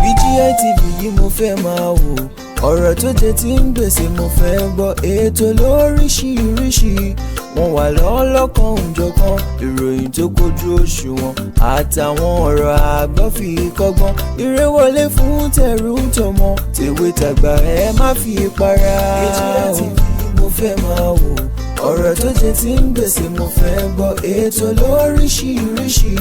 BGI TV yìí mo fẹ́ máa wò. Ọ̀rọ̀ tó jẹ ti ń gbèsè mo fẹ́ gbọ́. Ètò lóríṣiríṣi, wọ́n wà lọ́lọ́kan òjọ̀kan. Ìròyìn tó kojú òṣùwọ̀n àtàwọn ọ̀rọ̀ àgbọ́ fi kọ́gbọ́n. Eré wọlé fún tẹ̀rù tọmọ, tèwe tàgbà, ẹ má fi para. BGI TV mo fẹ́ máa wò. Ọ̀rọ̀ tó jẹ ti ń gbèsè mo fẹ́ gbọ́. Ètò lóríṣiríṣi,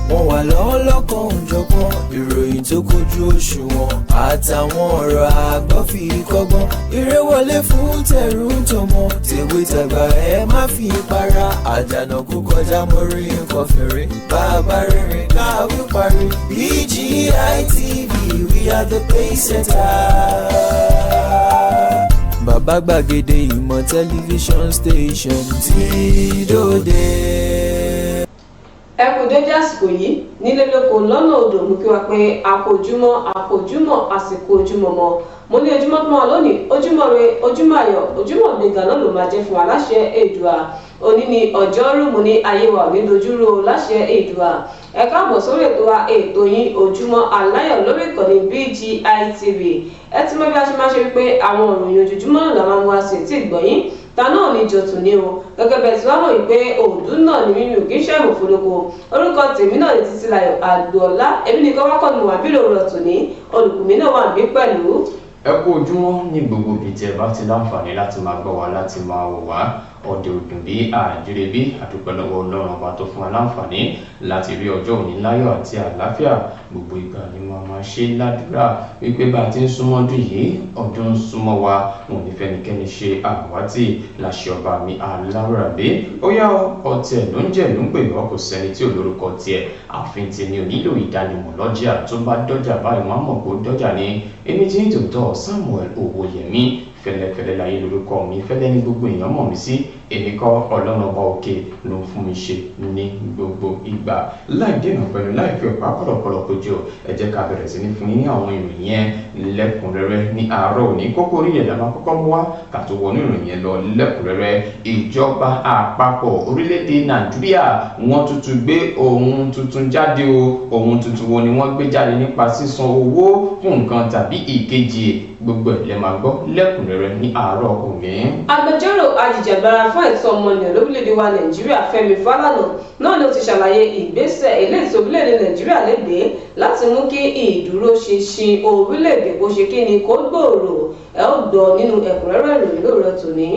wọ́n wà lọ́lọ́kan òjọ̀kan. Ìròyìn tó kojú òṣùwọ̀n àtàwọn ọ̀rọ̀ àgbọ́ fi kọ́gbọ́n. Eré wọlé fún tẹ̀rù tọmọ, tèwe tàgbà, ẹ má fi para. Àjànà kú kọjá, mo rí nǹkan fèrè. Bàbá rere káwí parí. BGI TV, we are the pace setter. Bàbá gbàgede ìmọ̀ tẹlifíṣọ̀n station tí dòde. Ẹ kú dédé àsìkò yìí nílé lóko lọ́nà odò. Mú kí wá pé àkójúmọ́, àkójúmọ́, àsìkò ojúmọ́ mọ́. Mo ní ojúmọ́ tó máa lónìí, ojúmọ́ re, ojúmọ́ ayọ̀, ojúmọ́ gbẹ̀ngàn náà ló máa jẹ́ fún wa láṣẹ Èdùà. Òní ni ọjọ́rú. Mo ní ayé wa ò ní dojúrú o láṣẹ Èdùà. Ẹ káàbọ̀ sórí ètò wa, ètò yín, Ojúmọ́ Aláyọ̀ lórí ìkànnì BGI TV. Ẹ ti mọ bí a ṣe máa ṣe wípé àwọn ìròyìn ojoojúmọ́ náà la máa mú wá sí etí ìgbọ̀nyín ta náà ní jọ̀tún ní o. Gẹ́gẹ́ bẹ́ẹ̀ tí wàá mọ̀ wípé òdú náà ní mímí ò kí ń ṣẹ̀mù fọlọ́kọ. Orúkọ tèmi náà ní Títílayọ̀ Àgbọ̀ọ́lá. Èmi nìkan wákọ̀ ni wà bí lòrọ̀ tòní, olùkùnmí náà wà bí pẹ̀lú. Ẹ kú ojúmọ́ ní gbogbo ibi tí ẹ bá ti láǹfààní láti máa gbọ́ wa, láti máa wò wá. Ọdẹ òdùn bí àjíire bí. Àdúpẹ́ lọ́wọ́ Ọlọ́run Ọba tó fún wa láǹfààní láti rí ọjọ́ òní láyọ̀ àti àlàáfíà. Gbogbo ìgbà ni wọ́n máa ṣe ládùúrà wípé bá a ti ń súnmọ́ ọdún yìí, ọdún ń súnmọ́ wa, wọn ò ní fẹ́nikẹ́ni ṣe àwátì láṣẹ Ọba mi aláwòrábí. Ó yá, ọtí ẹ̀ ló ń jẹ́ ló ń pè ọ́. Kò sẹ́ni tí ò lórúkọ tiẹ̀, àfin tèmi ò nílò ìdánimọ̀ lọ́jà. Tó bá dọ́jà báyìí, wọ́n á mọ̀ pé ó dọ́jà ni. Èmi tí ń tòótọ́, Samuel Owóyẹmí Fẹlẹfẹlẹ láyé lórúkọ mi. Fẹlẹ ní gbogbo èèyàn mọ̀ mí sí. Èmi kọ́, Ọlọ́run Ọba òkè ló ń fún mi ṣe ní gbogbo ìgbà. Láì dènà pẹ̀lú, láì fi ọ̀pá pọ̀lọ̀pọ̀lọ̀ kojú, ẹ jẹ́ ká bẹ̀rẹ̀ sí ní fún yín ní àwọn ìròyìn yẹn lẹ́kùnrẹ́rẹ́ ní àárọ̀ òní. Kókó orílẹ̀ la máa kọ́kọ́ mú wá ká tó wọnú ìròyìn yẹn lọ lẹ́kùnrẹ́rẹ́. Ìjọba àpapọ̀ orílẹ̀-èdè Nàìjíríà, wọ́n tuntun gbé ohun tuntun jáde o. Ohun tuntun wo ni wọ́n gbé jáde nípa sísan owó fún nǹkan tàbí ìkejì? Gbogbo ẹ̀ lẹ máa gbọ́ lẹ́kùnrẹ́rẹ́ ní àárọ̀ òní. Agbẹjọ́rò ajìjàgbara fún ẹ̀tọ́ ọmọnìyàn lórílẹ̀‐èdè wa Nàìjíríà, Fẹ́mi Fálànà náà ló ti ṣàlàyé ìgbésẹ̀ eléyìí tí orílẹ̀-èdè Nàìjíríà lè gbé láti mú kí ìdúróṣinṣin orílẹ̀-èdè kó ṣe kí ni, kó gbòòrò. Ẹ ó gbọ́ nínú ẹ̀kúnrẹ́rẹ́ ìròyìn lóòrọ̀ tòní.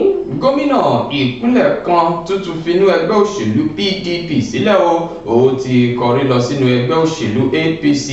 Gómìnà ìpínlẹ̀ kan tuntun finú ẹgbẹ́ òṣèlú PDP sílẹ̀ o. Ó ti kọrí lọ sínú ẹgbẹ́ òṣèlú APC.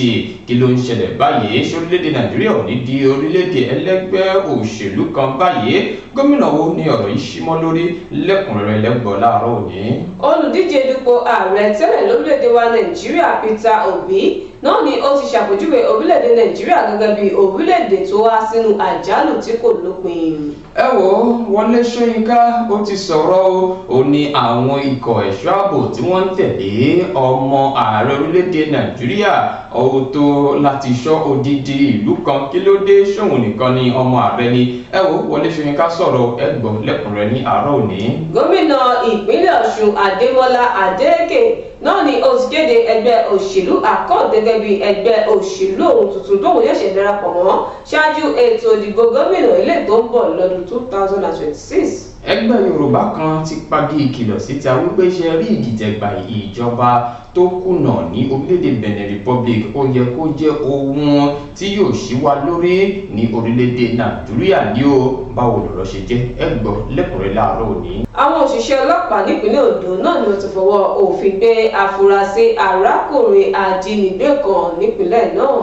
Kí ló ń ṣẹlẹ̀ báyìí? Sórílẹ̀-èdè Nàìjíríà ò ní di orílẹ̀-èdè ẹlẹ́gbẹ́ òṣèlú kan báyìí? Gómìnà wo ni ọ̀rọ̀ yìí símọ́ lórí? Lẹ́kùnrẹ́rẹ́ lẹ́gbọ̀ọ́ láàárọ̀ òní. Olùdíje dupò ààrẹ tẹ́lẹ̀ lórílẹ̀‐èdè wa Nàìjíríà, Peter Obi náà ni ó ti ṣàpèjúwe orílẹ̀-èdè Nàìjíríà gẹ́gẹ́ bí orílẹ̀-èdè tó wá sínú àjálù tí kò lópin. Ẹ wo, Wọlé Ṣóyínká ó ti sọ̀rọ̀ o. Ó ní àwọn ikọ̀ ẹ̀ṣọ́ ààbò tí wọ́n ń tẹ̀lé ọmọ ààrẹ orílẹ̀-èdè Nàìjíríà ó tó láti ṣọ́ odidi ìlú kan. Kí ló dé? Ṣóun nìkan ni ọmọ ààrẹ ni? Ẹ wo, Wọlé Ṣóyínká sọ̀rọ̀, ẹ gbọ́ lẹ́kùnrẹ́rẹ́ ní àárọ̀ òní. Gómìnà ìpínlẹ̀ Ọ̀ṣun, Adémọ́lá Adélékè náà ni ó ti kéde ẹgbẹ́ òṣèlú Accord gẹ́gẹ́ bí ẹgbẹ́ òṣèlú òun tuntun tóun ṣẹ̀ṣẹ̀ darapọ̀ mọ́ ṣáájú ètò ìdìbò gómìnà ilé tó ń bọ̀ lọ́dún 2026. Ẹgbẹ́ Yorùbá kan ti pagi ìkìlọ̀ síta wípé ṣe rí ìdìtẹ̀gbà ìjọba tó kùnà ní orílẹ̀-èdè Benin Republic, ó yẹ kó jẹ́ ohun tí yóò ṣí wa lórí ní orílẹ̀-èdè Nàìjíríà ní o. Báwo lọ̀rọ̀ ṣe jẹ́? Ẹ gbọ́ lẹ́kùnrẹ́rẹ́ láàárọ̀ òní. Àwọn òṣìṣẹ́ ọlọ́pàá nípínlẹ̀ Ondo náà ni wọ́n ti fọwọ́ òfin gbé àfúrásì arákùnrin ajínigbé kan nípínlẹ̀ náà.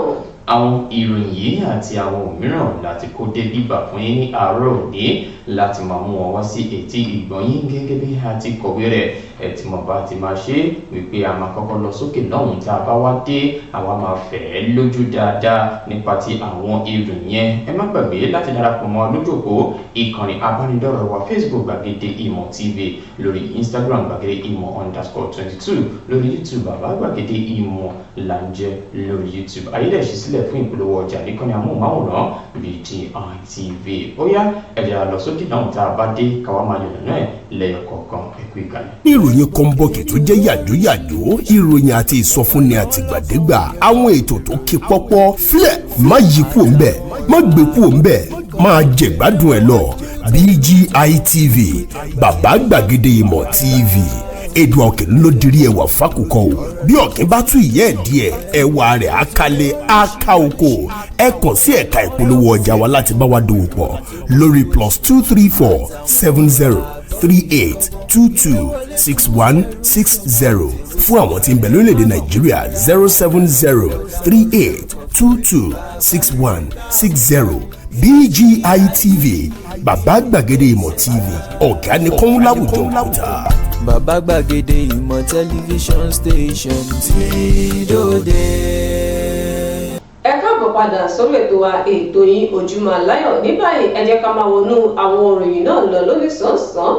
Àwọn ìròyìn yìí àti àwọn òmíràn láti kó dé bíbà fún yín ní àárọ̀ òní, láti máa mú wọn wá sí etí ìgbọ̀nyín gẹ́gẹ́ bí a ti kọ̀wé rẹ̀. Ẹ ti mọ̀ bá ti máa ṣe wípé a máa kọ́kọ́ lọ sókè lọ́hùn, tá a bá wá dé, àwa máa fẹ̀ ẹ́ lójú dáadáa nípa ti àwọn ìròyìn yẹn. Ẹ má gbàgbé láti darapọ̀ mọ́ lójú òpó ìkànnì abánidọ́rọ̀ wa: Facebook, Gbàgede Ìmọ̀ TV; lórí Instagram, gbàgede ìmọ̀_22; lórí YouTube, Bàbá Gbàgede Ìmọ̀ là ń jẹ́ lórí YouTube. Ayé ṣí sílẹ̀ fún ìpolówó ọjà níkànnì amóhùnmáwòrán BGI TV. Ó yá, ẹ jẹ́ á lọ sókè. sókè náà tá a bá dé káwá máa yọ̀nà náà lẹ́yọ kọ̀ọ̀kan. Ẹ kú ìkàlẹ̀. Ìròyìn kọ́ńbọ̀kì tó jẹ́ yàjóyàjó, ìròyìn àti ìsọfúnni àtìgbàdégbà, àwọn ètò tó kí pọ́pọ́ fílẹ̀, má yí kúò ńbẹ̀, má gbé kúò ńbẹ̀, máa jẹ̀gbádùn ẹ̀ lọ. BGI TV, bàbá gbàgede ìmọ̀ TV, èdè ọ̀kìn ló dirí ẹwà fákùkọ o. Bí ọ̀kìn bá tún ìyẹ́ ẹ̀ díẹ̀, ẹwà rẹ̀ á kalẹ̀, á ká oko. Ẹ kàn sí ẹ̀ka ìpolówó ọjà wa láti bá wa dòwò pọ̀ lórí +234 70 38 22 61 60. Fún àwọn tí ń bẹ lórílẹ̀‐èdè Nàìjíríà, 07038226160. BGI TV, bàbá gbàgede ìmọ̀ TV, ọ̀gá ni kọ́ń láwùjọ òkúta. Bàbá gbàgede ìmọ̀ tẹlifíṣọ̀n station tí dòde. Ẹ káàbọ̀ padà sórí ètò wa, ètò yín, Ojúmọ́ Aláyọ̀. Ní báyìí, ẹ jẹ́ ká máa wọnú àwọn òròyìn náà lọ lóní sàn-án.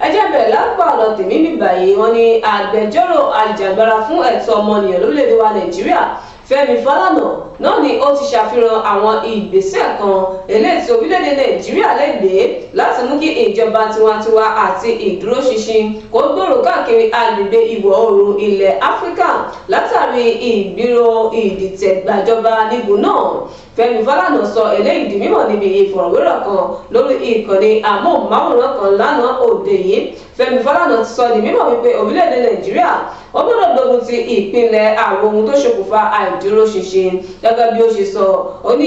Ẹ jẹ́ bẹ̀rẹ̀ lápá ọ̀nà tèmi bí báyìí. Wọ́n ní agbẹjọ́rò ajìjàgbara fún ẹ̀tọ́ ọmọnìyàn lórílẹ̀‐èdè wa Nàìjíríà, Fẹ́mi Fálànà náà ni ó ti ṣàfihàn àwọn ìgbésẹ̀ kan eléyìí tí orílẹ̀-èdè Nàìjíríà lè gbé láti mú kí ìjọba tiwantiwa àti ìdúróṣinṣin kó gbòòrò káàkiri agbègbè ìwọ̀ oòrùn ilẹ̀ Áfíríkà látàrí ìgbìrò ìdìtẹ̀gbàjọba nígun náà. Fẹ́mi Fálànà sọ eléyìí di mímọ̀ níbi ìfọ̀rọ̀wérọ̀ kan lórí ìkànnì amóhùnmáwòrán kan lánàá òde yìí. Fẹ́mi Fálànà ti sọ di mímọ̀ wípé orílẹ̀-èdè Nàìjíríà ó gbọ́dọ̀ gbógun ti ìpínlẹ̀ àwọn ohun tó ṣokùnfà àìdúróṣinṣin. Gẹ́gẹ́ bí ó ṣe sọ, ó ní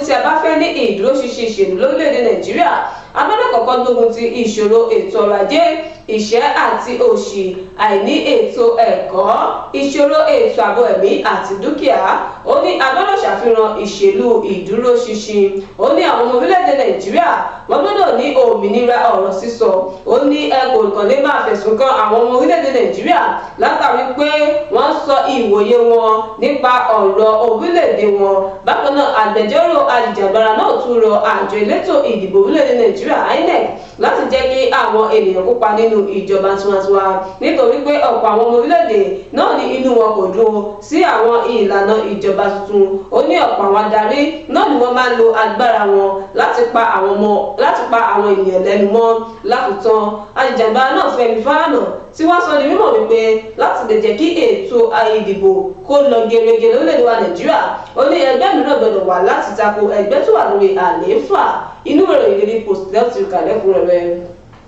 tí a bá fẹ́ ní ìdúróṣinṣin ìṣèlú lórílẹ̀-èdè Nàìjíríà, a gbọ́dọ̀ kọ́kọ́ gbógun ti ìṣòro ètò ọrọ̀ ajé, ìṣẹ́ àti òṣì, àìní ètò ẹ̀kọ́, ìṣòro ètò ààbò ẹ̀mí àti dúkìá. Ó ní a gbọ́dọ̀ ṣàfihàn ìṣèlú ìdúróṣinṣin. Ó ní àwọn ọmọ orílẹ̀-èdè Nàìjíríà, wọ́n gbọ́dọ̀ ní òmìnira ọ̀rọ̀ sísọ. Ó ní ẹ kò kàn lè máa fẹ̀sùn kan àwọn ọmọ orílẹ̀-èdè Nàìjíríà látàrí pé wọ́n sọ ìwòye wọn nípa ọ̀rọ̀ orílẹ̀-èdè wọn. Bákan náà, agbẹjọ́rò ajìjàgbara náà tún rọ àjọ elétò ìdìbò orílẹ̀-èdè Nàìjíríà, INEC, láti jẹ́ kí àwọn ènìyàn kópa nínú ìjọba tiwantiwa, nítorí pé ọ̀pọ̀ àwọn ọmọ orílẹ̀-èdè náà ní inú wọn kò dùn sí àwọn ìlànà ìjọba tuntun. Ó ní ọ̀pọ̀ àwọn adarí náà ni wọ́n máa ń lo agbára wọn láti pa àwọn ènìyàn lẹ́nu mọ́. Lákòótán, ajìjàgbara náà Fẹ́mi Fálànà tí wọ́n sọ di mímọ̀ wípé láti lè jẹ́ kí ètò ìdìbò kó lọ gerege lórílẹ̀‐èdè wa Nàìjíríà, ó ní ẹgbẹ́ mìíràn gbọ́dọ̀ wà láti tako ẹgbẹ́ tó wà lórí àlééfà. Inú ìròyìn Daily Post lẹ́ẹ̀tì kàlẹ́kùnrẹ́rẹ́.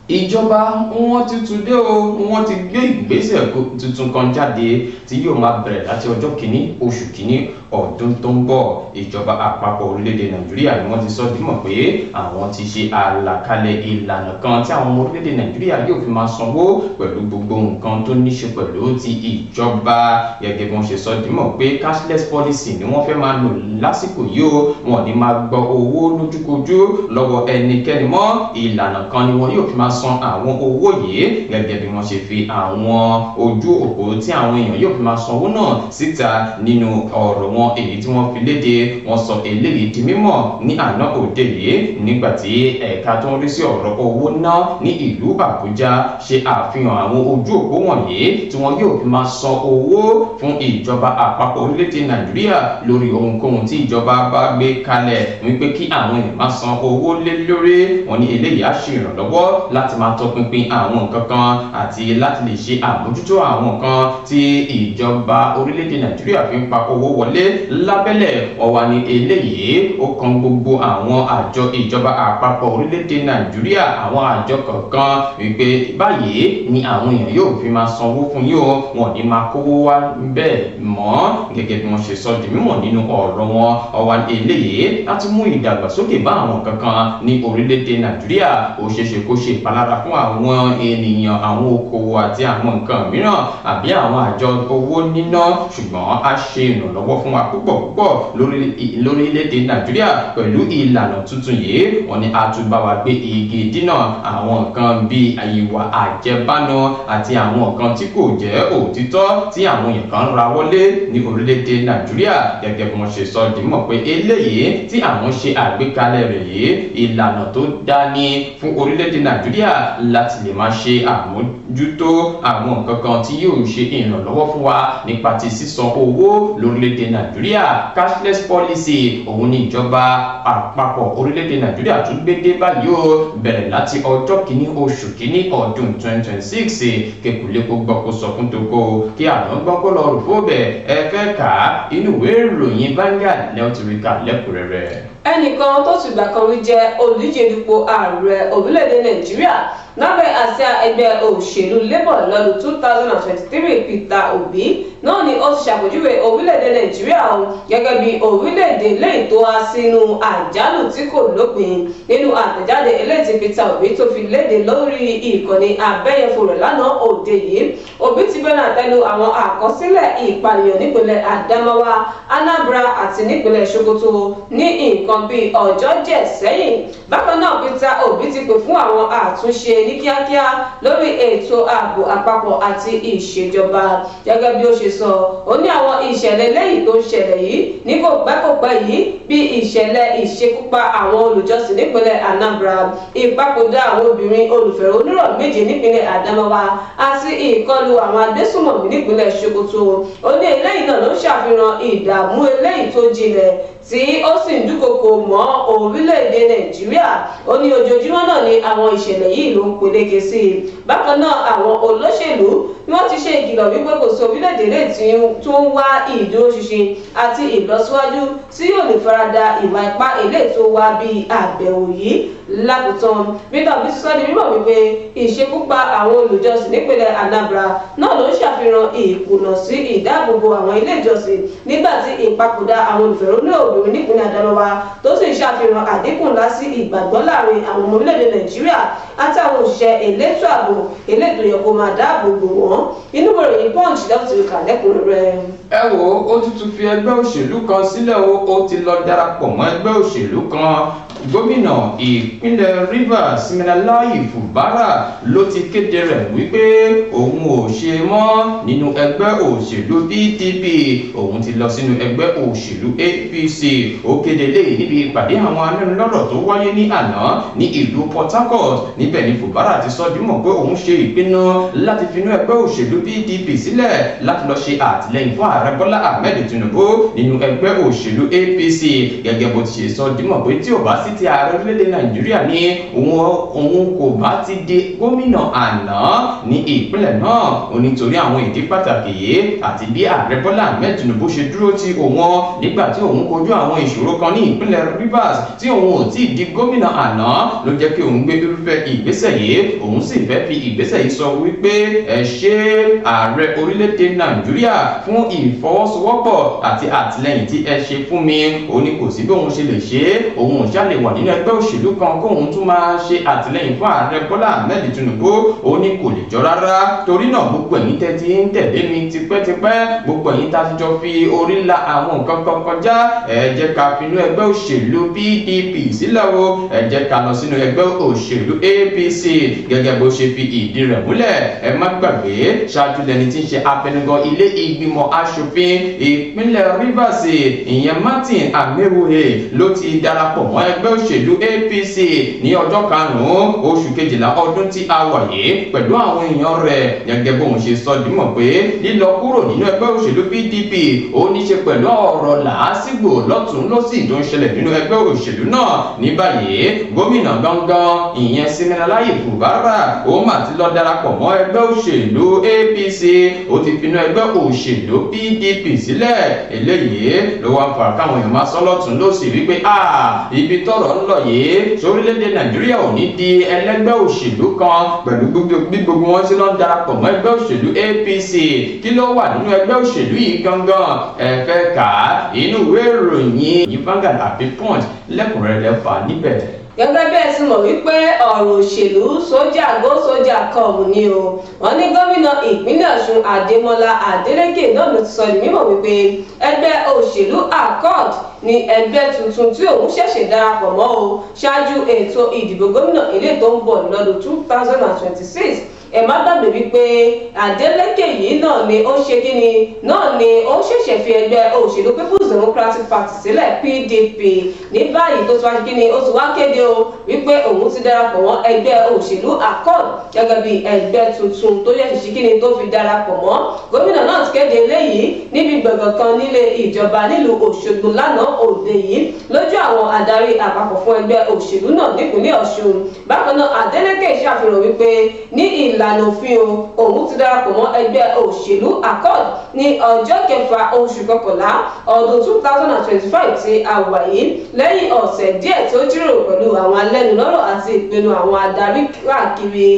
Ìjọba wọn ti tún dé o. Wọn ti gbé ìgbésẹ̀ tuntun kan jáde tí yóò máa bẹ̀rẹ̀ láti ọjọ́ 1 oṣù 1 ọdún tó ń bọ̀. Ìjọba àpapọ̀ orílẹ̀-èdè Nàìjíríà ni wọ́n ti sọ dímọ̀ pé àwọn ti ṣe àlàkalẹ̀ ìlànà kan tí àwọn ọmọ orílẹ̀-èdè Nàìjíríà yóò fi máa sanwó pẹ̀lú gbogbo nǹkan tó ní ṣe pẹ̀lú ti ìjọba. Gẹ́gẹ́ bí wọ́n ṣe sọ dímọ̀ pé cashless policy ni wọ́n fẹ́ máa lò lásìkò yìí o. Wọn ò ní máa gbọ́ owó lójúkojú lọ́wọ́ ẹnikẹ́ni mọ́. Ìlànà kan ni wọn yóò fi máa san àwọn owó yìí. Gẹ́gẹ́ bí wọ́n ṣe fi àwọn ojú òpó tí àwọn èèyàn yóò fi máa sanwó náà síta nínú ọ̀rọ̀ wọn èyí tí wọ́n fi léde, wọ́n sọ eléyìí di mímọ̀ ní àná òde yìí nígbà tí ẹ̀ka tó ń rí sí ọ̀rọ̀ owó ná ní ìlú Àbújá ṣe àfihàn àwọn ojú òpó wọ̀nyí tí wọ́n yóò fi máa san owó fún ìjọba àpapọ̀ orílẹ̀-èdè Nàìjíríà lórí ohunkóhun tí ìjọba bá gbé kalẹ̀ wípé kí àwọn èèyàn máa san owó lé lórí. Wọ́n ní eléyìí á ṣe ìrànlọ́wọ́ láti máa tọpinpin àwọn nǹkan kan àti láti lè ṣe àmójútó àwọn nǹkan tí ìjọba orílẹ̀-èdè Nàìjíríà fi ń pa owó wọlé lábẹ́lẹ̀. Wọ́n wá ní eléyìí ó kan gbogbo àwọn àjọ ìjọba àpapọ̀ orílẹ̀-èdè Nàìjíríà, àwọn àjọ kọ̀ọ̀kan, wípé báyìí ni àwọn èèyàn yóò fi máa sanwó fún yín o. Wọn ò ní máa kówó wá bẹ́ẹ̀ mọ́. Gẹ́gẹ́ bí wọ́n ṣe sọ di mímọ̀ nínú ọ̀rọ̀ wọn, ọ̀wà eléyìí láti mú ìdàgbàsókè bá àwọn kankan ní orílẹ̀-èdè Nàìjíríà, ó ṣeéṣe kó ṣe ìpalára fún àwọn ènìyàn, àwọn okòwò àti àwọn nǹkan mìíràn àbí àwọn àjọ owó níná, ṣùgbọ́n á ṣe ìrànlọ́wọ́ fún wa púpọ̀ púpọ̀ lórílẹ̀-èdè Nàìjíríà. Pẹ̀lú ìlànà tuntun yìí, wọ́n ní a tún bá wa gbé igi dínà àwọn nǹkan bíi ìwà àjẹbánu àti àwọn nǹkan tí kò jẹ́ òtítọ́ tí àwọn èèyàn kan ń ra wọlé ní orílẹ̀-èdè Nàìjíríà. Gẹ́gẹ́ bí wọ́n ṣe sọ dìímọ̀ pé eléyìí tí àwọn ṣe àgbékalẹ̀ rẹ̀ yìí, ìlànà tó dání fún orílẹ̀-èdè Nàìjíríà láti lè máa ṣe àmójútó àwọn nǹkan kan tí yóò ṣe ìrànlọ́wọ́ fún wa nípa ti sísan owó lórílẹ̀-èdè Nàìjíríà. Nàìjíríà. Cashless policy òun ni ìjọba àpapọ̀ orílẹ̀-èdè Nàìjíríà tún gbé dé báyìí o, bẹ̀rẹ̀ láti ọjọ́ 1 oṣù 1 ọdún 2026. Kékulé kó gbọ́ kó sọ fún toko, kí àná gbọ́ kó lọ rò fóbẹ̀. Ẹ fẹ́ kà á, inú ìwé ìròyìn Vanguard lẹ́wọ̀n ti rí kà lẹ́kùnrẹ́rẹ́. Ẹnìkan tó ti gbà kan rí jẹ́ olùdíje dupò ààrẹ orílẹ̀-èdè Nàìjíríà lábẹ́ àsíá ẹgbẹ́ òṣèlú Labour lọ́dún 2023, Peter Obi, náà ni ó ti ṣàpèjúwe orílẹ̀-èdè Nàìjíríà o gẹ́gẹ́ bí orílẹ̀-èdè léyìí tó há sínú àjálù tí kò lópin. Nínú àtẹ̀jáde eléyìí tí Peter Obi tó fi léde lórí ìkànnì abẹ́yẹfò rẹ̀ lánàá òde yìí, Obi ti bẹ̀rẹ̀ àtẹnu àwọn àkọsílẹ̀ ìpànìyàn nípìnlẹ̀ Adamawa, Anambra àti nípìnlẹ̀ Sokoto ní nǹkan bíi ọjọ́ díẹ̀ sẹ́yìn. Bákan náà, Peter Obi ti pè fún àwọn àtúnṣe ní kíákíá lórí ètò ààbò àpapọ̀ àti ìṣèjọba. Gẹ́gẹ́ bí ó ṣe sọ, ó ní àwọn ìṣẹ̀lẹ̀ lẹ́yìn tó ń ṣẹlẹ̀ yìí ní kò pẹ́ kò pẹ́ yìí, bí ìṣẹ̀lẹ̀ ìṣekúpa àwọn olùjọsìn nípìnlẹ̀ Anambra, ìpapòdà àwọn obìnrin olùfẹ̀hónúhàn méje nípìnlẹ̀ Adamawa àti ìkọlù àwọn agbésùmọ̀mí nípìnlẹ̀ Sokoto. Ó ní eléyìí náà ló ń ṣàfihàn ìdààmú eléyìí tó jinlẹ̀ tí ó sì ń dúnkokò mọ́ orílẹ̀-èdè Nàìjíríà. Ó ní ojoojúmọ́ náà ni àwọn ìṣẹ̀lẹ̀ yìí ló ń peléke sí i. Bákan náà, àwọn olóṣèlú ni wọ́n ti ṣe ìkìlọ̀ wípé kò sí orílẹ̀-èdè lè tí tó ń wá ìdúróṣinṣin àti ìlọsíwájú tí yóò lè farada ìwà ipá eléyìí tó wá bí àbẹ̀wò yìí. Lákòótán, Peter Obi sọ di mímọ̀ wípé ìṣekúpa àwọn olùjọsìn nípìnlẹ̀ Anambra náà ló ń ṣàfihàn ìkùnà sí ìdáàbòbò àwọn ilé ìjọsìn, nígbà tí ìpapòdà àwọn olùfẹ̀hónúhàn obìnrin nípìnlẹ̀ Adamawa tó sì ń ṣàfihàn àdínkù ńlá sí ìgbàgbọ́ láàrin àwọn ọmọ orílẹ̀-èdè Nàìjíríà àti àwọn òṣìṣẹ́ elétò ààbò elétò yẹ kó máa dáàbò bò wọ́n. Inú ìròyìn Punch lẹ́wọ̀n ti kà lẹ́kùnrẹ́rẹ́. Ẹ wo, ó tún fi ẹgbẹ́ òṣèlú kan sílẹ̀ o, ó ti lọ darapọ̀ mọ́ ẹgbẹ́ òṣèlú kan. Gómìnà ìpínlẹ̀ Rivers, Siminalayi Fubara, ló ti kéde rẹ̀ wípé òun ò ṣe mọ́ nínú ẹgbẹ́ òṣèlú PDP, òun ti lọ sínú ẹgbẹ́ òṣèlú APC. Ó kéde léyìí níbi ìpàdé àwọn anínúlọ́rọ̀ tó wáyé ní àná ní ìlú Port Harcourt. Níbẹ̀ ni Fubara ti sọ dímọ̀ pé òun ṣe ìpinnu láti finú ẹgbẹ́ òṣèlú PDP sílẹ̀ láti lọ ṣe àtìlẹ́yìn fún Ààrẹ Bọ́lá Ahmed Tinubu nínú ẹgbẹ́ òṣèlú APC. Gẹ́gẹ́ bó ti ṣe sọ dímọ̀ pé tí ò bá sí ti ààrẹ orílẹ̀-èdè Nàìjíríà ní, òun kò bá ti di gómìnà àná ní ìpínlẹ̀ náà. Ó nítorí àwọn ìdí pàtàkì yìí àti bí Ààrẹ Bọ́lá Ahmed Tinubu ṣe dúró ti òun nígbà tí òun kojú àwọn ìṣòro kan ní ìpínlẹ̀ Rivers tí òun ò tí ì di gómìnà àná, ló jẹ́ kí òun gbé irúfẹ́ ìgbésẹ̀ yìí. Òun sì fẹ́ fi ìgbésẹ̀ yìí sọ wípé ẹ ṣé, ààrẹ orílẹ̀-èdè Nàìjíríà, fún ìfọwọ́sowọ́pọ̀ àti àtìlẹ́yìn tí ẹ ṣe fún mi. Ó ní kò sí bí òun ṣe lè ṣe é, òun ò ṣá lè wà nínú ẹgbẹ́ òṣèlú kan kóun tún máa ṣe àtìlẹ́yìn fún Ààrẹ Bọ́lá Ahmed Tinubu. Ó ní kò lè jọ rárá. Torí náà, gbogbo ẹ̀yin tẹ́ ti ń tẹ̀lé mi tipẹ́tipẹ́, gbogbo ẹ̀yin tá a ti jọ fi orí la àwọn nǹkan kan kọjá, ẹ jẹ́ ká finú ẹgbẹ́ òṣèlú PDP sílẹ̀ o, ẹ jẹ́ ká lọ sínú ẹgbẹ́ òṣèlú APC, gẹ́gẹ́ bó ṣe fi ìdí rẹ̀ múlẹ̀. Ẹ má gbàgbé, ṣáájú lẹni tí ń ṣe abẹnugan ilé ìgbìmọ̀ aṣòfin ìpínlẹ̀ Rivers, ìyẹn Martin Amaewhule, ló ti darapọ̀ mọ́ ẹgbẹ́ òṣèlú APC ní ọjọ́ 5 oṣù 12 ọdún tí a wà yìí pẹ̀lú àwọn èèyàn rẹ̀. Gẹ́gẹ́ bóun ṣe sọ dímọ̀ pé lílọ kúrò nínú ẹgbẹ́ òṣèlú PDP ó ní ṣe pẹ̀lú ọ̀rọ̀ làásìgbò lọ́tún lọ́sì tó ń ṣẹlẹ̀ nínú ẹgbẹ́ òṣèlú náà. Ní báyìí, gómìnà gangan, ìyẹn Siminalayi Fubara, ó mà ti lọ darapọ̀ mọ́ ẹgbẹ́ òṣèlú APC, ó ti finú ẹgbẹ́ òṣèlú PDP sílẹ̀. Eléyìí ló wá ń fà káwọn èèyàn máa sọ lọ́tún lọ́sì wípé ibi tọ́rọ̀ ń lọ yìí, sórílẹ̀-èdè Nàìjíríà ò ní di ẹlẹ́gbẹ́ òṣèlú kan pẹ̀lú bí gbogbo wọn ṣe lọ ń darapọ̀ mọ́ ẹgbẹ́ òṣèlú APC? Kí ló wà nínú ẹgbẹ́ òṣèlú yìí gangan? Ẹ fẹ́ kà á, inú ìwé ìròyìn yìí, Vanguard àbí Punch, lẹ́kùnrẹ́rẹ́ fà níbẹ̀. Gẹ́gẹ́ bí ẹ ti mọ̀ wípé ọ̀rọ̀ òṣèlú, sójà go sójà come ni o. Wọ́n ní gómìnà ìpínlẹ̀ Ọ̀ṣun, Adémọ́lá Adélékè, náà ló ti sọ ní mímọ̀ wípé ẹgbẹ́ òṣèlú Accord ní ẹgbẹ́ tuntun tí òun ṣẹ̀ṣẹ̀ darapọ̀ mọ́ o, ṣáájú ètò ìdìbò gómìnà ilé tó ń bọ̀ lọ́dún 2026. Ẹ má gbàgbé wípé Adeleke yìí náà ni ó ṣe kíni náà ni ó ṣẹ̀ṣẹ̀ fi ẹgbẹ́ òṣèlú People's Democratic Party sílẹ̀, PDP. Ní báyìí tó ti wá ṣe kíni, ó ti wá kéde o wípé òun ti darapọ̀ mọ́ ẹgbẹ́ òṣèlú Accord gẹ́gẹ́ bí ẹgbẹ́ tuntun tó yẹ ṣìṣì kíni tó fi darapọ̀ mọ́. Gómìnà náà ti kéde eléyìí níbi gbọ̀ngàn kan nílé ìjọba nílùú Òṣogbo lánàá òde yìí, lójú àwọn adarí àpapọ̀ fún ẹgbẹ́ òṣèlú náà nípìnlẹ̀ Ọ̀ṣun. Bákan náà, Adeleke ṣàfihàn wípé ní ìlànà òfin o, òun ti darapọ̀ mọ́ ẹgbẹ́ òṣèlú Accord ní ọjọ́ 6 oṣù kọkànlá ọdún 2025 tí a wà yìí, lẹ́yìn ọ̀sẹ̀ díẹ̀ tó jíròrò pẹ̀lú àwọn alẹ́nulọ́rọ̀ àti ìpinnu àwọn adarí káàkiri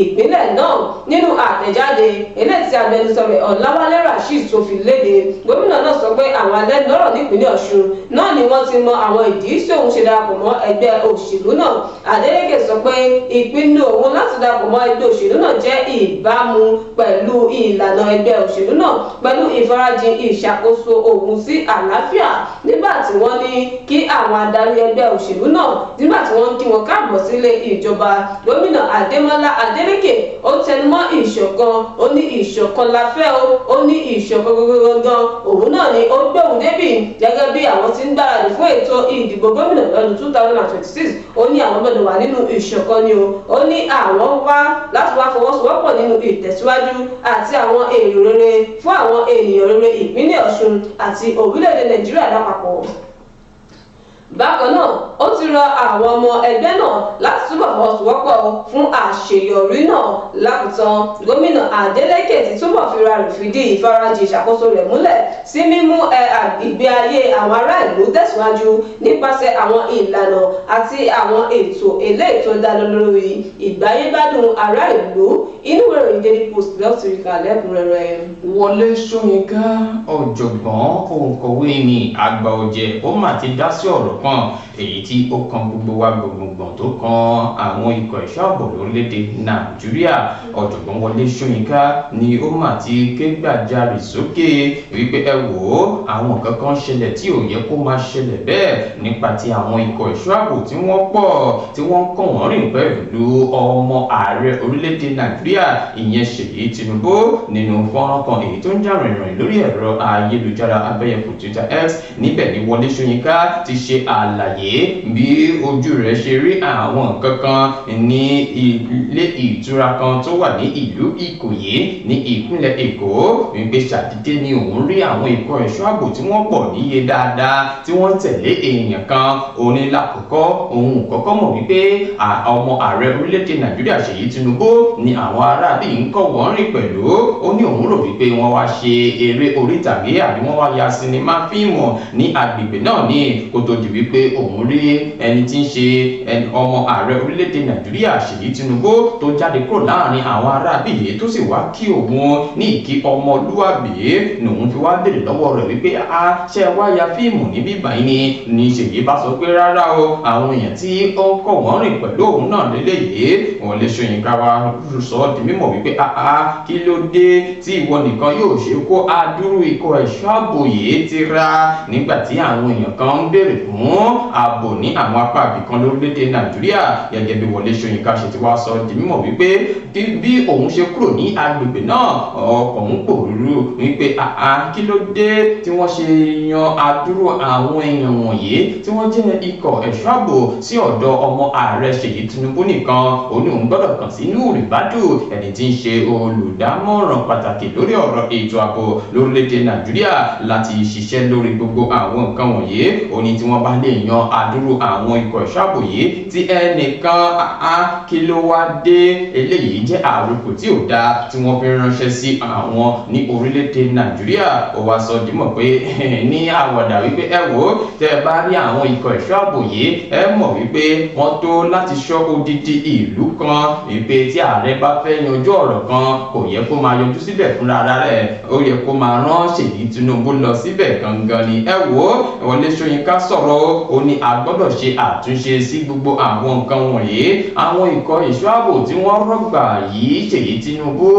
ìpínlẹ̀ náà. Nínú àtẹ̀jáde eléyìí tí agbẹnusọ rẹ̀, Ọ̀làwálé Rasheed, tó fi léde, gómìnà náà sọ pé àwọn alẹ́nulọ́rọ̀ nípìnlẹ̀ Ọ̀ṣun náà ni wọ́n ti mọ àwọn ìdí tí òun ṣe darapọ̀ mọ́ ẹgbẹ́ òṣèlú náà. Adeleke sọ pé ìpinnu òun láti darapọ̀ mọ́ ẹgbẹ́ òṣèlú náà jẹ́ ìbámu pẹ̀lú ìlànà ẹgbẹ́ òṣèlú náà, pẹ̀lú ìfarajìn ìṣàkóso òun sí àlàáfíà. Nígbà tí wọ́n ní kí àwọn adarí ẹgbẹ́ òṣèlú náà, nígbà tí wọ́n ń kí wọn káàbọ̀ sílé ìjọba, Gómìnà Adémọ́lá Adélékè ó tẹnumọ́ ìṣọ̀kan. Ó ní ìṣọ̀kan la fẹ́ o. Ó ní ìṣọ̀kan gangan òun náà ni ó gbóhùn débì, gẹ́gẹ́ bí àwọn tí ń gbáradì fún ètò ìdìbò gómìnà lọ́dún 2026. Ó ní àwọn gbọ́dọ̀ wà nínú ìṣọ̀kan ni o. Ó ní àwọn wá láti wá fọwọ́sowọ́pọ̀ nínú ìtẹ̀síwájú àti àwọn èrò rere fún àwọn ènìyàn rere ìpínlẹ̀ Ọ̀ṣun àti orílẹ̀-èdè Nàìjíríà lápapọ̀. Bákan náà, ó ti rọ àwọn ọmọ ẹgbẹ́ náà láti túbọ̀ fọwọ́sowọ́pọ̀ fún àṣeyọrí náà. Lákòótán, Gómìnà Adeleke ti túbọ̀ fira rẹ̀ fìdí ìfarajìn ìṣàkóso rẹ̀ múlẹ̀ sí mímú ìgbé ayé àwọn ará ìlú tẹ̀síwájú nípasẹ̀ àwọn ìlànà àti àwọn ètò eléyìí tó dá lórí ìgbáyégbádùn ará ìlú. Inú ìwé ìròyìn Daily Post lẹ́ẹ̀ ti rí kà lẹ́kùnrẹ́rẹ́. Wọlé Ṣóyínká, ọ̀jọ̀gbọ́n òǹkọ̀wé ní àgbà ọ̀jẹ̀, ó mà ti dá sí ọ̀rọ̀ kan èyí tí ó kan gbogbo wa gbọ̀ngbọ̀ngbọ̀n, tó kan àwọn ikọ̀ ẹ̀ṣọ́ ààbò lórílẹ̀‐èdè Nàìjíríà. Ọ̀jọ̀gbọ́n Wọlé Ṣóyínká ni ó mà ti ké gbàjarè sókè wípé ẹ wò ó, àwọn nǹkan kan ṣẹlẹ̀ tí ò yẹ kó máa ṣẹlẹ̀ bẹ́ẹ̀ nípa ti àwọn ikọ̀ ẹ̀ṣọ́ ààbò tí wọ́n pọ̀, tí wọ́n ń kàn wọ́n rìn pẹ̀lú ọmọ ààrẹ orílẹ̀‐èdè Nàìjíríà, ìyẹn Ṣèyí Tinubu. Nínú fọ́nrán kan èyí tó ń jà rìnrìn lórí ẹ̀rọ ayélujára abẹ́yẹfò Twitter X, níbẹ̀ ni Wọlé Ṣóyínká ti ṣe àlàyé bí ojú rẹ̀ ṣe rí àwọn nǹkan kan ní ilé ìtura kan tó wà ní ìlú Ìkòyí ní ìpínlẹ̀ Èkó, wípé ṣàdédé ni òun rí àwọn ikọ̀ ẹ̀ṣọ́ ààbò tí wọ́n pọ̀ níye dáadáa tí wọ́n tẹ̀lé èèyàn kan. Òun ní lákòókò òun kọ́kọ́ mọ̀ wípé ọmọ ààrẹ orílẹ̀-èdè Nàìjíríà Ṣèyí Tinubu ni àwọn aráàlú yìí ń kọ́ wọ́n rìn pẹ̀lú. Ó ní òun rò wípé wọ́n wá ṣe eré orí ìtàgé àbí wọ́n wá ya sinimá fíìmù ní agbègbè náà ní, kó tó di wípé òun rí ẹni tí ń ṣe ọmọ ààrẹ orílẹ̀-èdè Nàìjíríà Ṣèyí Tinubu tó jáde kúrò láàrin àwọn aráàlú yìí, tó sì wá kí òun ní ìkí ọmọlúwàbí, lòun fi wá béèrè lọ́wọ́ rẹ̀ wípé a ṣe wá ya fíìmù níbí báyìí ni? Ní Ṣèyí bá sọ pé rárá o, àwọn èèyàn tí ó ń kọ̀ wọ́n rìn pẹ̀lú òun náà lélẹ́yìí. Wọlé Ṣóyínká wá sọ ọ́ di mímọ̀ wípé àá, kí ló dé tí ìwọ nìkan yóò ṣe kó adúrú ikọ̀ ẹ̀ṣọ́ ààbò yìí ti ra, nígbà tí àwọn èèyàn kan ń béèrè fún ààbò ní àwọn apá ibìkan lórílẹ̀‐èdè Nàìjíríà? Gẹ́gẹ́ bí Wọlé Ṣóyínká ṣe ti wá sọ di mímọ̀ wípé bí òun ṣe kúrò ní agbègbè náà, ọkàn ń pòrúurú wípé àá, kí ló dé tí wọ́n ṣe yan adúrú àwọn èèyàn wọ̀nyí tí wọ́n jẹ́ ikọ̀ ẹ̀ṣọ́ ààbò sí ọ̀dọ̀ ọmọ ààrẹ Ṣèyí Tinubu nìkan? Òun ní òun gbọ́dọ̀ kàn sí Nuhu Ribadu, ẹni tí ń ṣe olùdámọ̀ràn pàtàkì lórí ọ̀rọ̀ ètò ààbò lórílẹ̀‐èdè Nàìjíríà, láti ṣiṣẹ́ lórí gbogbo àwọn nǹkan wọ̀nyí. Ó ní tí wọ́n bá lè yan adúrú àwọn ikọ̀ ẹ̀ṣọ́ ààbò yìí tí ẹnìkan á, kí ló wá dé? Eléyìí jẹ́ àròkò tí ò dáa tí wọ́n fi ránṣẹ́ sí àwọn ní orílẹ̀-èdè Nàìjíríà. Ó wá sọ dímọ̀ pé ní àwàdà wípé ẹ wò ó, tẹ́ ẹ bá rí àwọn ikọ̀ ẹ̀ṣọ́ ààbò yìí, ẹ mọ̀ wípé wọ́n tó láti ṣọ́ odidi ìlú kan, wípé tí ààrẹ bá fẹ́ yanjú ọ̀rọ̀ kan, kò yẹ kó máa yọjú síbẹ̀ fúnra rẹ̀, ó yẹ kó máa rán Ṣèyí Tinubu lọ síbẹ̀ gangan ni. Ẹ wò ó, Wọlé Ṣóyínká sọ̀rọ̀. Ó ní A gbọ́dọ̀ ṣe àtúnṣe sí gbogbo àwọn nǹkan wọ̀nyí. Àwọn ikọ̀ ìṣọ́ ààbò tí wọ́n rọ̀gbà yìí Ṣèyí Tinubu,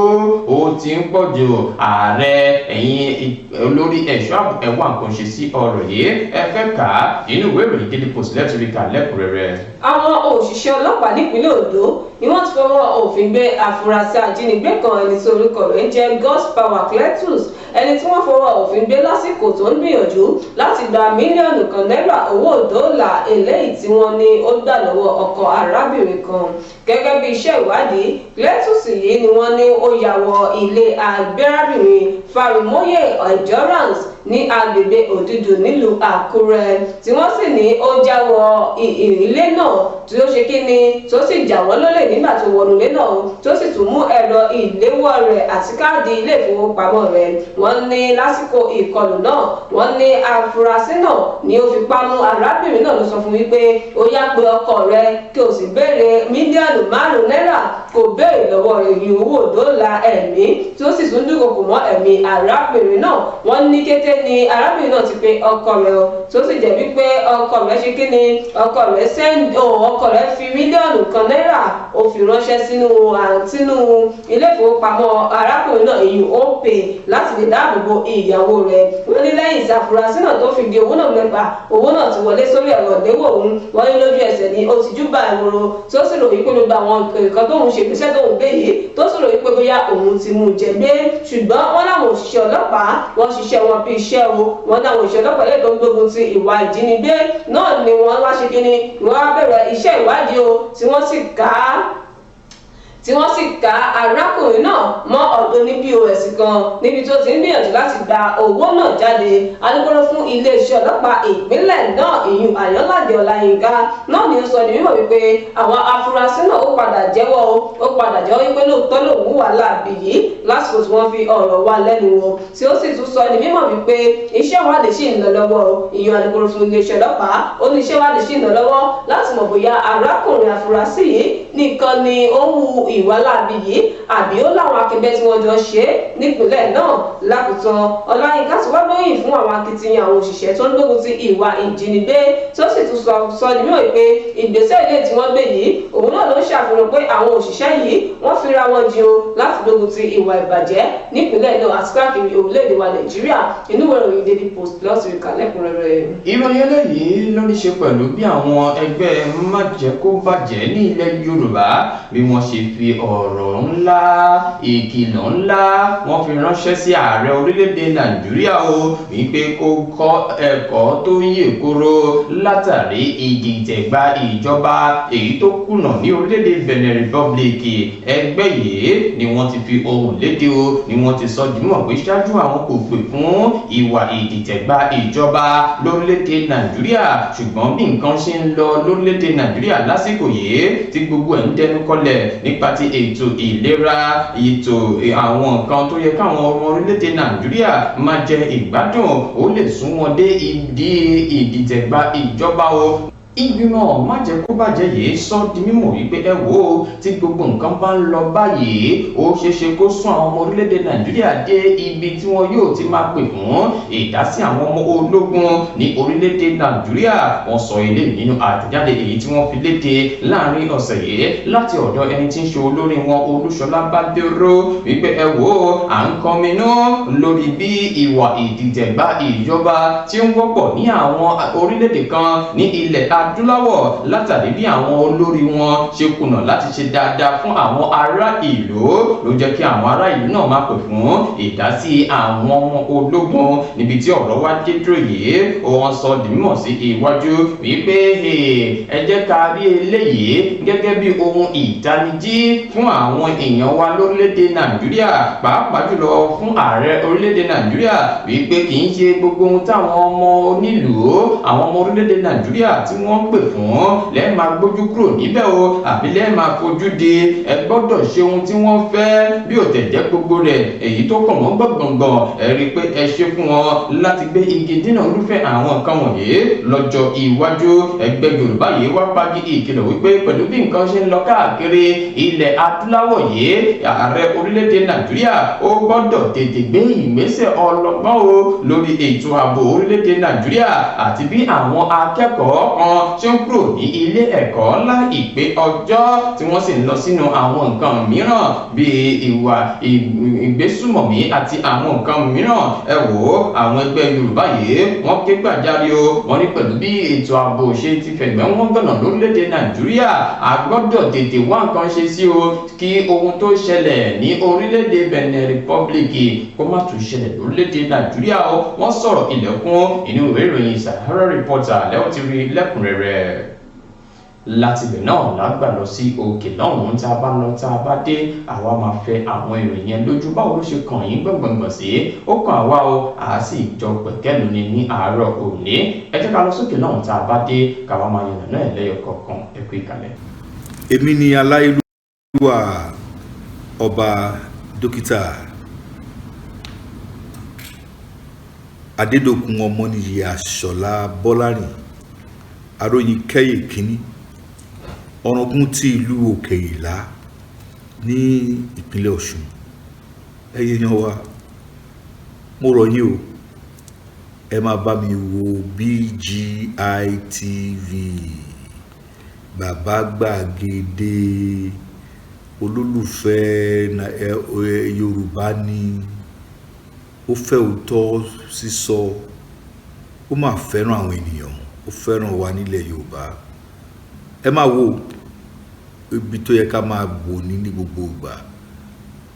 ó ti ń pọ̀ jù. Ààrẹ, ẹ̀yin olórí ẹ̀ṣọ́ ààbò, ẹ wá nǹkan ṣe sí ọ̀rọ̀ yìí. Ẹ fẹ́ kà á nínú ìwé ìròyìn Daily Post lẹ́tìrí kà lẹ́kùnrẹ́rẹ́. Àwọn òṣìṣẹ́ ọlọ́pàá nípínlẹ̀ Ondo ni wọ́n ti fọwọ́ òfin gbé afurasí ajínigbé kan, ẹni tí orúkọ rẹ̀ ń jẹ́ Godspower Cletus, ẹni tí wọ́n fọwọ́ òfin gbé lásìkò tó ń gbìyànjú láti gba 1 mílíọ̀nù náírà owó dọ́là eléyìí tí wọ́n ní ó gbà lọ́wọ́ ọkọ arábìnrin kan. Gẹ́gẹ́ bí iṣẹ́ ìwádìí, Cletus yìí ni wọ́n ní ó ya wọ ilé arábìnrin Farimoye Endurance ní agbègbè Òdùdù nílùú Àkúrẹ́, tí wọ́n sì ní ó já wọ ilé náà, tí ó ṣe kí ni, tó sì jà wọ́n lólè nígbà tó wọnú ilé náà, tó sì tún mú ẹ̀rọ ìléwọ́ rẹ̀ àti káàdì ilé ìfowópamọ́ rẹ̀. Wọ́n ní lásìkò ìkọlù náà, wọ́n ní afurasí náà ní ó fipá mú arábìnrin náà, ló sọ fún wípé ó yá, pé ọkọ rẹ̀ kí o sì béèrè 5 mílíọ̀nù kò béèrè lọ́wọ́ rẹ̀ yìí, owó dóòlà ẹ̀mí, tí ó sì tún dúnkokò mọ́ ẹ̀mí arábìnrin náà. Wọ́n ní kété ni arábìnrin náà ti pe ọkọ rẹ̀ o, tó sì jẹ́ wípé ọkọ rẹ̀ ṣe kí ni, ọkọ rẹ̀ send, ọkọ rẹ̀ fi 1 mílíọ̀nù náírà, ó fi ránṣẹ́ sínú ilé ìfowópamọ́ arákùnrin náà, èyí Opay, láti lè dáàbò bo ìyàwó rẹ̀. Wọ́n ní lẹ́yìn tí afurasí náà tó fi di owó náà mẹ́fà, owó náà ti wọlé sórí ẹ̀rọ ìléwọ́ òun. Wọ́n ní lójú ẹsẹ̀ ni ó ti júbà ìwòrò, tó sì rò wípé gbogbo àwọn nǹkan tóun ṣe, ìgbésẹ̀ tóun gbé yìí, tó sì rò wípé bóyá òun ti mú un jẹ gbé. Ṣùgbọ́n wọ́n láwọn òṣìṣẹ́ ọlọ́pàá, wọ́n ṣiṣẹ́ wọn bí iṣẹ́ o. Wọ́n láwọn òṣìṣẹ́ ọlọ́pàá lè tó ń gbógun ti ìwà ìjínigbé náà ni wọ́n wá ṣe kíni, wọ́n wá bẹ̀rẹ̀ iṣẹ́ ìwádìí o, tí wọ́n sì ká arákùnrin náà mọ́ ọ̀dọ̀ ní POS kan níbi tó ti ń gbìyànjú láti gba owó náà jáde. Alukoro fún iléeṣẹ́ ọlọ́pàá ìpínlẹ̀ náà, ìyún Àyànládé Ọláyínká náà ni ó sọ ní mímọ̀ wípé àwọn afurasí náà ó padà jẹ́wọ́ o, ó padà jẹ́wọ́ wípé lóòótọ́ lòun wà láàbì yìí lásìkò tí wọ́n fi ọ̀rọ̀ wá lẹ́nu wò, tí ó sì tún sọ ní mímọ̀ wípé iṣẹ́ ìwádìí ṣì ń lọ lọ́wọ́ o. Ìyún alukoro fún iléeṣẹ́ ọlọ́pàá, ó ní iṣẹ́ ìwádìí ṣì ń lọ lọ́wọ́ láti mọ̀ bóyá arákùnrin afurasí yìí nìkan ni ó ń hu ìwà láabi yìí, àbí ó láwọn akẹgbẹ́ tí wọ́n jọ ṣe é nípìnlẹ̀ náà. Lákòótán, Ọláyínká ti wá lóyìn fún àwọn akitiyan àwọn òṣìṣẹ́ tó ń gbógun ti ìwà ìjínigbé, tó sì tún sọ ní mímọ̀ pé ìgbésẹ̀ ilé tí wọ́n gbé yìí, òun náà ló ń ṣàfihàn pé àwọn òṣìṣẹ́ yìí, wọ́n fira wọn jìn o láti gbógun ti ìwà ìbàjẹ́ nípìnlẹ̀ náà àti káàkiri orílẹ̀-èdè wa Nàìjíríà. Inú ìwé ìròyìn Daily Post lọ́sùn ìkà lẹ́kùnrẹ́rẹ́. Ìròyìn eléyìí ló ní ṣe pẹ̀lú bí àwọn ẹgbẹ́ májẹ̀kóbàjẹ́ ní ilẹ̀ Yorùbá, bí wọ́n ṣe fi ọ̀rọ̀ ńlá, ìkìlọ̀ ńlá, wọ́n fi ránṣẹ́ sí ààrẹ orílẹ̀-èdè Nàìjíríà o, wípé kó kọ́ ẹ̀kọ́ tó yè kóró látàrí ìdìtẹ̀gbà ìjọba èyí tó kùnà ní orílẹ̀-èdè Benin Republic. Ẹgbẹ́ yìí ni wọ́n ti fi ohùn léde o, ni wọ́n ti sọ dìímọ̀ pé ṣáájú àwọn kò pè fún ìwà ìdìtẹ̀gbà ìjọba lórílẹ̀-èdè Nàìjíríà, ṣùgbọ́n bí nǹkan ṣe ń lọ lórílẹ̀-èdè Nàìjíríà lásìkò yìí, tí gbogbo ẹ̀ ń dẹnu kọlẹ̀ nípa ti ètò ìlera, ètò àwọn nǹkan tó yẹ káwọn ọmọ orílẹ̀-èdè Nàìjíríà máa jẹ ìgbádùn, ó lè sún wọn dé ìdí ìdìtẹ̀gbà ìjọba o. Ìgbìmọ̀ májẹ̀kóbàjẹ́ yìí sọ di mímọ̀ wípé, ẹ wò ó, tí gbogbo nǹkan bá ń lọ báyìí, ó ṣeéṣe kó sún àwọn ọmọ orílẹ̀-èdè Nàìjíríà dé ibi tí wọn yóò ti máa pè fún ìdásí àwọn ọmọ ológun ní orílẹ̀-èdè Nàìjíríà. Wọ́n sọ eléyìí nínú àtẹ̀jáde èyí tí wọ́n fi léde láàrin ọ̀sẹ̀ yìí láti ọ̀dọ̀ ẹni tí ń ṣe olórí wọn, Olúṣọlá Bádéró, wípé ẹ wò ó, à ń kọminú lórí bí ìwà ìdìtẹ̀gbà ìjọba tí ń wọ́pọ̀ ní àwọn orílẹ̀-èdè kan ní ilẹ̀ Adúláwọ̀, látàrí bí àwọn olórí wọn ṣe kùnà láti ṣe dáadáa fún àwọn ará ìlú, ló jẹ́ kí àwọn ará ìlú náà máa pè fún ìdásí àwọn ọmọ ológun. Níbi tí ọ̀rọ̀ wá dé dúró yìí, wọ́n sọ di mímọ̀ sí iwájú wípé ẹ jẹ́ ká rí eléyìí gẹ́gẹ́ bí ohun ìtanijí fún àwọn èèyàn wa lórílẹ̀‐èdè Nàìjíríà, pàápàá jùlọ fún ààrẹ orílẹ̀‐èdè Nàìjíríà, wípé kì í ṣe gbogbo ohun táwọn ọmọ onílùú, àwọn ọmọ orílẹ̀‐èdè Nàìjíríà tí wọ́n wọ́n pè fún lẹ́ẹ̀ máa gbójú kúrò níbẹ̀ o, àbí lẹ́ẹ̀ máa fojú di. Ẹ gbọ́dọ̀ ṣe ohun tí wọ́n fẹ́, bí ò tẹ̀ jẹ́ gbogbo rẹ̀, èyí tó kàn wọ́n gbọ̀ngbọ̀ngbọ̀n, ẹ rí i pé ẹ ṣe fún wọn láti gbé igi dínà irúfẹ́ àwọn nǹkan wọ̀nyí lọ́jọ́ iwájú. Ẹgbẹ́ Yorùbá yìí wá pagi ìkìlọ̀ wípé pẹ̀lú bí nǹkan ṣe ń lọ káàkiri ilẹ̀ adúláwọ̀ yìí, ààrẹ orílẹ̀-èdè Nàìjíríà ó gbọ́dọ̀ tètè gbé ìgbésẹ̀ ọlọ́gbọ́n o lórí ètò ààbò orílẹ̀-èdè Nàìjíríà àti bí àwọn akẹ́kọ̀ọ́ kan ṣe ń kúrò ní ilé ẹ̀kọ́ láìpé ọjọ́ tí wọ́n sì ń lọ sínú àwọn nǹkan mìíràn bíi ìwà ìgbésùmọ̀mí àti àwọn nǹkan mìíràn. Ẹ wò ó, àwọn ẹgbẹ́ Yorùbá yìí, wọ́n ké gbàjarè o. Wọ́n ní pẹ̀lú bí ètò ààbò ṣe ti fẹ̀gbẹ́ wọn gbọ̀nà lórílẹ̀‐èdè Nàìjíríà, a gbọ́dọ̀ tètè wá nǹkan ṣe sí o, kí ohun tó ṣẹlẹ̀ ní orílẹ̀‐èdè Benin Republic kó má tún ṣẹlẹ̀ lórílẹ̀‐èdè Nàìjíríà o. Wọ́n sọ̀rọ̀ ilẹ̀kùn inú ìwé ìròyìn Sahara Reporter lẹ́wọ̀n ti rí lẹ́kùnrẹ́rẹ́. Láti ibẹ̀ náà lágbà lọ sí òkè lọ́hùn-ún. Tá a bá lọ, tá a bá dé, àwa máa fẹ́ àwọn ìròyìn yẹn lójú. Báwo ló ṣe kàn yín gbọ̀ngbọ̀ngbọ̀n sí? Ó kàn àwa o, à sì jọ pẹ̀kẹ́lu ni ní àárọ̀ òní. Ẹ jẹ́ ká lọ sókè lọ́hùn, tá a bá dé, káwa máa yànnà náà lẹ́yọ kọ̀ọ̀kan. Ẹ kú ìkàlẹ̀. Èmi ni aláyélúwà Ọba Dókítà Adédọ̀kun Ọmọnìyí Àṣọlá Bọ́lárìn Aróyin Kẹ́yè Kínní, Ọ̀ràngún ti ìlú Òkè Ìlá ní ìpínlẹ̀ Ọ̀ṣun. Ẹ̀yin èèyàn wa, mo rọ̀ yín o, ẹ máa bá mi wo BGI TV, Bàbá Gbàgede. Olólùfẹ́ Yorùbá ni ó fẹ́ òótọ́ sísọ, ó máa fẹ́ràn àwọn ènìyàn, ó fẹ́ràn wa nílẹ̀ Yorùbá. Ẹ máa wo ibi tó yẹ ká máa wò ní gbogbo ìgbà.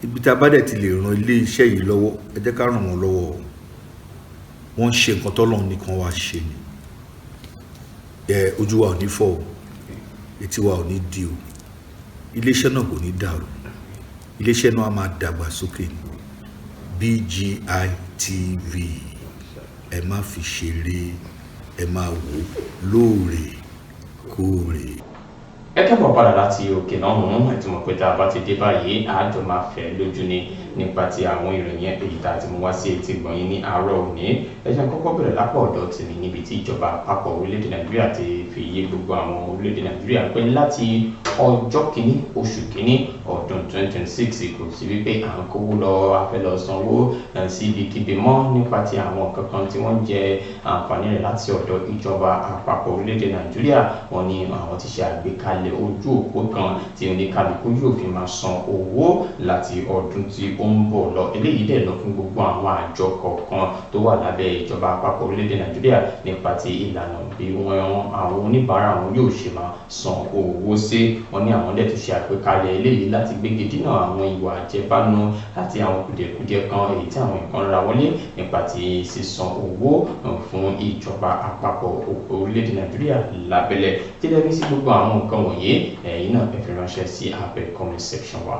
Ibi tá a bá dẹ̀ ti lè ran ilé iṣẹ́ yìí lọ́wọ́, ẹ jẹ́ ká ràn wọ́n lọ́wọ́. Wọ́n ń ṣe nǹkan tọ́lọ́run nìkan wá ṣe ni. Ẹ ojú wa ò ní fọ́ o, etí wa ò ní di o, iléeṣẹ́ náà kò ní dàrú, iléeṣẹ́ náà á máa dàgbà sókè ní. BGI TV, ẹ má fi ṣeré, ẹ máa wò lóòrèkóòrè. Ẹ kẹ́kọ̀ọ́ padà láti òkè náà hùn. Ẹ ti mọ̀ pé tá a bá ti dé báyìí, àjọ máa fẹ́ lójú ni nípa ti àwọn ìròyìn èyí tá a ti mú wá sí etí gbọ̀nyìn ní àárọ̀ òní. Ẹ jẹ́ n kọ́kọ́ bẹ̀rẹ̀ lápò ọ̀dọ̀ tèmi, níbi tí ìjọba àpapọ̀ orílẹ̀-èdè Nàìjíríà ti fi yé gbogbo àwọn orílẹ̀-èdè Nàìjíríà pé láti ọjọ́ 1 oṣù 1 ọdún 2026, kò sí wípé à ń kówó lọ, a fẹ́ lọ sanwó sí ibikíbi mọ́ nípa ti àwọn kankan tí wọ́n ń jẹ àǹfààní rẹ̀ láti ọ̀dọ̀ ìjọba àpapọ̀ orílẹ̀-èdè Nàìjíríà. Wọ́n ní àwọn ti ṣe àgbékalẹ̀ ojú òpó kan tí oníkálukú yóò fi máa san owó láti ọdún tí ó ń bọ̀ lọ. Eléyìí dẹ̀ lọ fún gbogbo àwọn àjọ kọ̀ọ̀kan tó wà lábẹ́ ìjọba àpapọ̀ orílẹ̀-èdè Nàìjíríà nípa ti ìlànà bí wọ́n àwọn oníbàárà wọn yóò ṣe máa san owó sí. Wọ́n ní àwọn dẹ̀ tún ṣe àgbékalẹ̀ eléyìí láti gbégi dínà àwọn ìwà àjẹbánu àti àwọn kùdìẹ̀kudiẹ kan èyí tí àwọn nǹkan ra wọlé nípa ti sísan owó fún ìjọba àpapọ̀ orílẹ̀-èdè Nàìjíríà lábẹ́lẹ̀. Tí lẹ́bí sí gbogbo àwọn nǹkan wọ̀nyí, ẹ̀yin náà ẹ fi ránṣẹ́ sí abẹ́ comment section wa.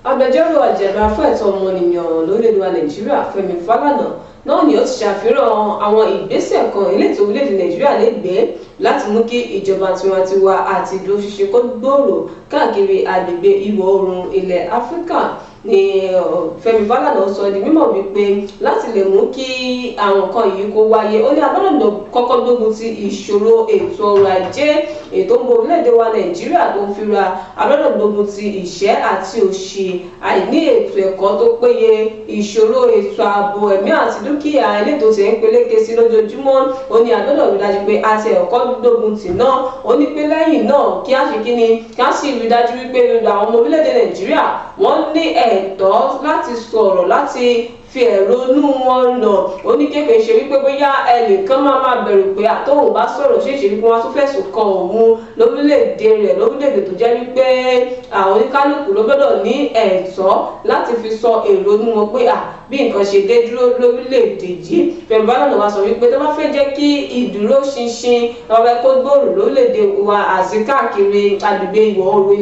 Agbẹjọ́rò àjàgbá fún ẹ̀tọ́ ọmọnìyàn lórílẹ̀‐èdè wa Nàìjíríà, Fẹ́mi Fálànà náà ni ó ti ṣàfihàn àwọn ìgbésẹ̀ kan eléyìí tí orílẹ̀-èdè Nàìjíríà lè gbé láti mú kí ìjọba tiwantiwa àti ìdúróṣinṣin kó gbòòrò káàkiri agbègbè ìwọ̀ oòrùn ilẹ̀ Áfíríkà. Ni Fẹ́mi Fálànà sọ di mímọ̀ wípé láti lè mú kí àwọn nǹkan yìí kó wáyé, ó ní a gbọ́dọ̀ kọ́kọ́ gbógun ti ìṣòro ètò ọrọ̀ ajé ètò ń bo orílẹ̀-èdè wa Nàìjíríà tó ń fira, a gbọ́dọ̀ gbógun ti ìṣẹ́ àti òṣì, àìní ètò ẹ̀kọ́ tó péye, ìṣòro ètò ààbò ẹ̀mí àti dúkìá eléyìí tó ti ń peléke sí lójoojúmọ́. Ó ní a gbọ́dọ̀ rí dájú pé a ti ẹ̀kọ́ gbógun tì náà. Ó ní pé lẹ́yìn náà, kí á ṣe kíni, kí á sì rí dájú wípé àwọn ọmọ orílẹ̀-èdè Nàìjíríà, wọ́n ní ẹ̀tọ́ láti sọ̀rọ̀, láti fi ẹ̀rọnú wọn nà. Ó ní kéèké ṣe wípé bóyá ẹnìkan máa bẹ̀rù pé àtọ́hùn bá sọ̀rọ̀, ṣeéṣe wípé wọ́n tún fẹ̀sùn kan òun lórílẹ̀‐èdè rẹ̀, lórílẹ̀‐èdè tó jẹ́ wípé àwọn oníkálukú ló gbọ́dọ̀ ní ẹ̀tọ́ láti fi sọ èrònú wọn pé à bí nǹkan ṣe dé dúró lórílẹ̀‐èdè yìí. Fẹ́mi Fálànà wá sọ wípé tó bá fẹ́ jẹ́ kí ìdúró ṣinṣin ọ̀rẹ́ kó gbòòrò lórílẹ̀‐èdè wa àti káàkiri agbègbè ìwọ̀ oòrùn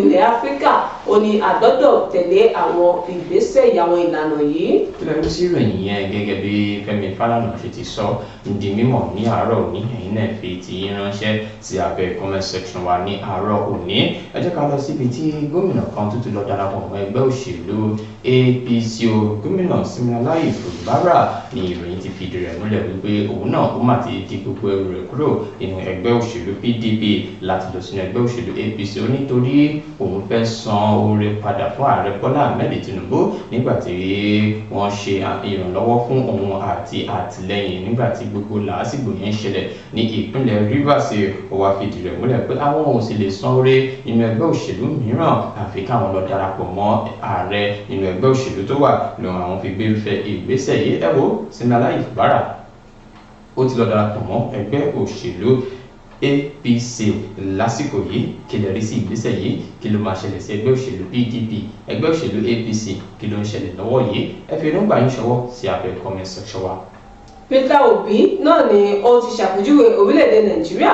ilẹ̀ Áfíríkà, ó ní a gbọ́dọ̀ tẹ̀lé àwọn ìgbésẹ̀, àwọn ìlànà yìí. yìí. Kí lẹ rí sí ìròyìn yẹn gẹ́gẹ́ bí Fẹ́mi Fálànà ṣe ti sọ di mímọ̀ ní àárọ̀ òní? Ẹ̀yin náà fi ti yín ránṣẹ́ sí abẹ́ comment section wa ní àárọ̀ òní. Ẹ jẹ́ ká lọ síbi tí gómìnà kan tó ti lọ darapọ̀ mọ́ ẹgbẹ́ òṣèlú APC o. Gómìnà Siminalayi Fubara ní ìròyìn ti fìdí rẹ̀ múlẹ̀ wípé òun náà ó mà ti di gbogbo ẹrù rẹ̀ kúrò nínú ẹgbẹ́ òṣèlú PDP láti lọ sínú ẹgbẹ́ òṣèlú APC. Ó nítorí òun fẹ́ san oore padà fún ààrẹ Bọ́lá Ahmed Tinubu nígbà tí wọ́n ṣe ìrànlọ́wọ́ fún òun àti àtìlẹ́yìn nígbà tí gbogbo làásìgbò yẹn ṣẹlẹ̀ ní ìpínlẹ̀ Rivers. Ó wá fìdí rẹ̀ múlẹ̀ pé àwọn ò sì lè san oore nínú ẹgbẹ́ òṣèlú mìíràn àfi káwọn lọ darapọ̀ mọ́ ààrẹ nínú ẹgbẹ́ òṣèlú tó wà lòun àwọn fi gbé fẹ́ ìgbésẹ̀ yìí. Ẹ wo, Siminalayi Fubara ó ti lọ darapọ̀ mọ́ ẹgbẹ́ òṣèlú APC lásìkò yìí. Kí lè rí sí ìgbésẹ̀ yìí? Kí ló máa ṣẹlẹ̀ sí ẹgbẹ́ òṣèlú PDP, ẹgbẹ́ òṣèlú APC? Kí ló ń ṣẹlẹ̀ lọ́wọ́ yìí? Ẹ fi èròǹgbà yín ṣọwọ́ sí abẹ́ comment section wa. Peter Obi náà ni ó ti ṣàpèjúwe orílẹ̀-èdè Nàìjíríà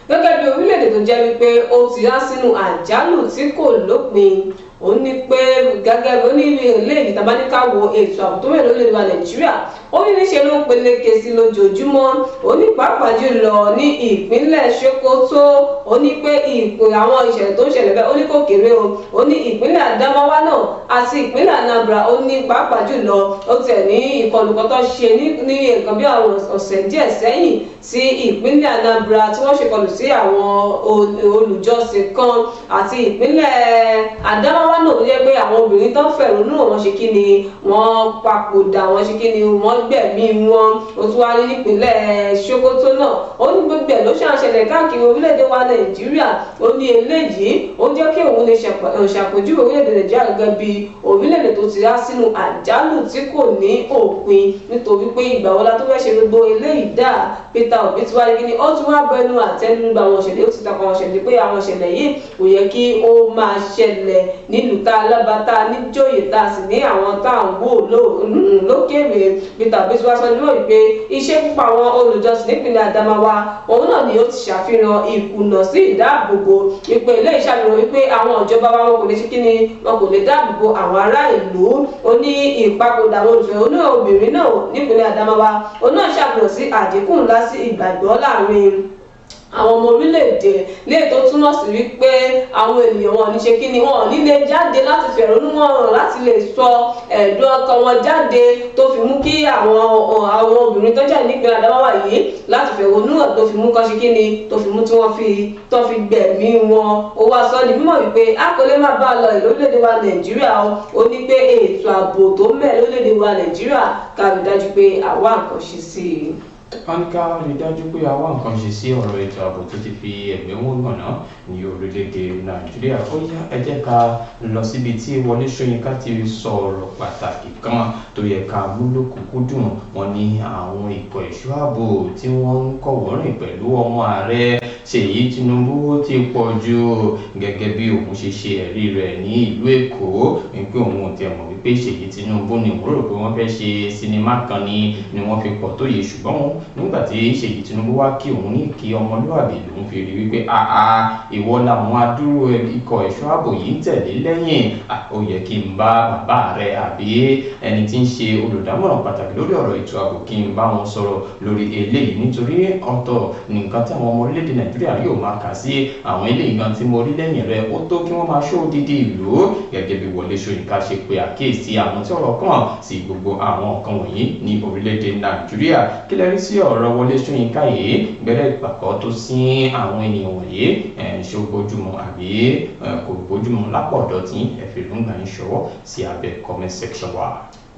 gẹ́gẹ́ bí orílẹ̀-èdè tó jẹ́ wípé ó ti há sínú àjálù tí kò lópin. Ó ní pé gẹ́gẹ́ bí ó ní eléyìí tá a bá ní ká wo ètò ààbò tó mẹ́rin lórílẹ̀-èdè wa Nàìjíríà, ó ní níṣe ló ń peléke sí lójoojúmọ́. Ó ní pàápàá jùlọ ní ìpínlẹ̀ Sokoto, ó ní pé ìpè àwọn ìṣẹ̀lẹ̀ tó ń ṣẹlẹ̀ bẹ́ẹ̀, ó ní kò kéré o. Ó ní ìpínlẹ̀ Adamawa náà àti ìpínlẹ̀ Anambra, ó ní pàápàá jùlọ ó tiẹ̀ ní ìkọlù kan tó ṣe ní nǹkan bí àwọn ọ̀sẹ̀ díẹ̀ sẹ́yìn sí ìpínlẹ̀ Anambra, tí wọ́n ṣèkọlù sí àwọn olùjọsìn kan, àti ìpínlẹ̀ Adamawa náà, tó jẹ́ pé àwọn obìnrin tó ń fẹ̀hónú wọn ṣe kí ni, wọ́n papòdà, wọ́n ṣe kí ni, wọ́n gbẹ̀mí wọn. Ó tún wá ní nípínlẹ̀ Sokoto náà. Ó ní gbogbo ẹ̀ ló ṣàṣẹlẹ̀ káàkiri orílẹ̀-èdè wa Nàìjíríà. Ó ní eléyìí ó jẹ́ kí òun lè ṣàpèjúwe orílẹ̀-èdè Nàìjíríà gẹ́gẹ́ bí orílẹ̀-èdè tó ti há sínú àjálù tí kò ní òpin, nítorí pé ìgbà wo la tó fẹ́ ṣe gbogbo eléyìí dà? Peter Obi ti wá ní kíni, ó tún wá bẹnu àtẹ́lu nígbà àwọn ìṣẹ̀lẹ̀, ó ti takò àwọn ìṣẹ̀lẹ̀ pé àwọn ìṣẹ̀lẹ̀ yìí kò yẹ kí ó máa ṣẹlẹ̀ nílùú tá a lọ́ba, tá a níjòyè, tá a sì ní àwọn tá à ń wò lókèrè. Peter Obi ti wá sọ níwọ̀n wípé iṣẹ́ púpọ̀ àwọn olùjọsìn nípìnlẹ̀ Adamawa, òun náà ni ó ti ṣàfihàn ìkùnà sí ìdáàbòbò, wípé ilé ìṣàfihàn wípé àwọn ìjọba wa, wọn kò lè ṣe kíni, wọn kò lè dáàbòbò àwọn ará ìlú. Ó ní ìpapòdà àwọn olùfẹ̀hónú obìnrin náà nípìnlẹ̀ Adamawa, òun náà ṣàfihàn sí àdínkù ńlá sí ìgbàgbọ́ láàrin àwọn ọmọ orílẹ̀-èdè léè, tó túmọ̀ sí wípé àwọn ènìyàn wọn ní ṣe kí ni, wọn ò ní lè jáde láti fẹ̀hónú wọn hàn, láti lè sọ ẹ̀dùn ọkàn wọn jáde, tó fi mú kí àwọn obìnrin tó jáde nípìnlẹ̀ Adamawa yìí láti fẹ̀hónú hàn, tó fi mú kán ṣe kí ni, tó fi mú tí wọ́n fi tó fi gbẹ̀mí wọn. Ó wá sọ ní mímọ̀ wípé a kò lè má bá a lọ lórílẹ̀-èdè wa Nàìjíríà o. Ó ní pé ètò ààbò tó mẹ́ lórílẹ̀-èdè wa Nàìjíríà, ká rí dájú pé àwa nǹkan ṣe sí i. Wọ́n ní ká rí dájú pé a wá nǹkan ṣe sí ọ̀rọ̀ ètò ààbò tó ti fi ẹ̀mí wọn gànná ní orílẹ̀-èdè Nàìjíríà. Ó yá, ẹ jẹ́ ká lọ síbi tí Wọlé Ṣóyínká ti sọ̀rọ̀ pàtàkì kan tó yẹ ká mú lókùnkúndùn. Wọn ní àwọn ikọ̀ ẹ̀ṣọ́ ààbò tí wọ́n ń kọ̀wọ́rìn pẹ̀lú ọmọ ààrẹ Ṣèyí Tinubu ti pọ̀ jù, gẹ́gẹ́ bí òun ṣe ṣe ẹ̀rí rẹ̀ ní ìlú Èkó, wípé òun ò tiẹ̀ mọ̀ wípé Ṣèyí Tinubu ni. Òun rò pé wọ́n fẹ́ ṣe sinimá kan ni wọ́n fi pọ̀ tó yìí, ṣùgbọ́n nígbà tí Ṣèyí Tinubu wá kí òun ní kí ọmọlúwàbí, lòun fi rí wípé àà, ìwọ làwọn adúrú ikọ̀ ẹ̀ṣọ́ ààbò yìí ń tẹ̀lé lẹ́yìn. Ó yẹ kí n bá bàbá rẹ àbí ẹni tí ń ṣe olùdámọ̀ràn pàtàkì lórí ọ̀rọ̀ ètò ààbò, kí n bá wọn sọ̀rọ̀ lórí eléyìí, nítorí ọ̀tọ̀ nǹkan tí àwọn ọmọ orílẹ̀-èdè Nàìjíríà yóò máa kà sí àwọn eléyìí gan tí mo rí lẹ́yìn rẹ̀, ó tó kí wọ́n máa ṣó odidi ìlú. Gẹ́gẹ́ bí Wọlé Ṣóyínká ṣe pe àkíyèsí àwọn tí ọ̀rọ̀ kàn sí gbogbo àwọn nǹkan wọ̀nyí ní orílẹ̀-èdè Nàìjíríà. Kí lẹ rí sí ọ̀rọ̀ Wọlé Ṣóyínká yìí? Gbẹ́rẹ́ ìpàkọ́ tó sí àwọn ènìyàn wọ̀nyí, ṣó bójúmu àbí kò bójúmu lápọ̀dọ̀ tí ẹ fi èròǹgbà yín ṣọwọ́ sí abẹ́ comment section wa.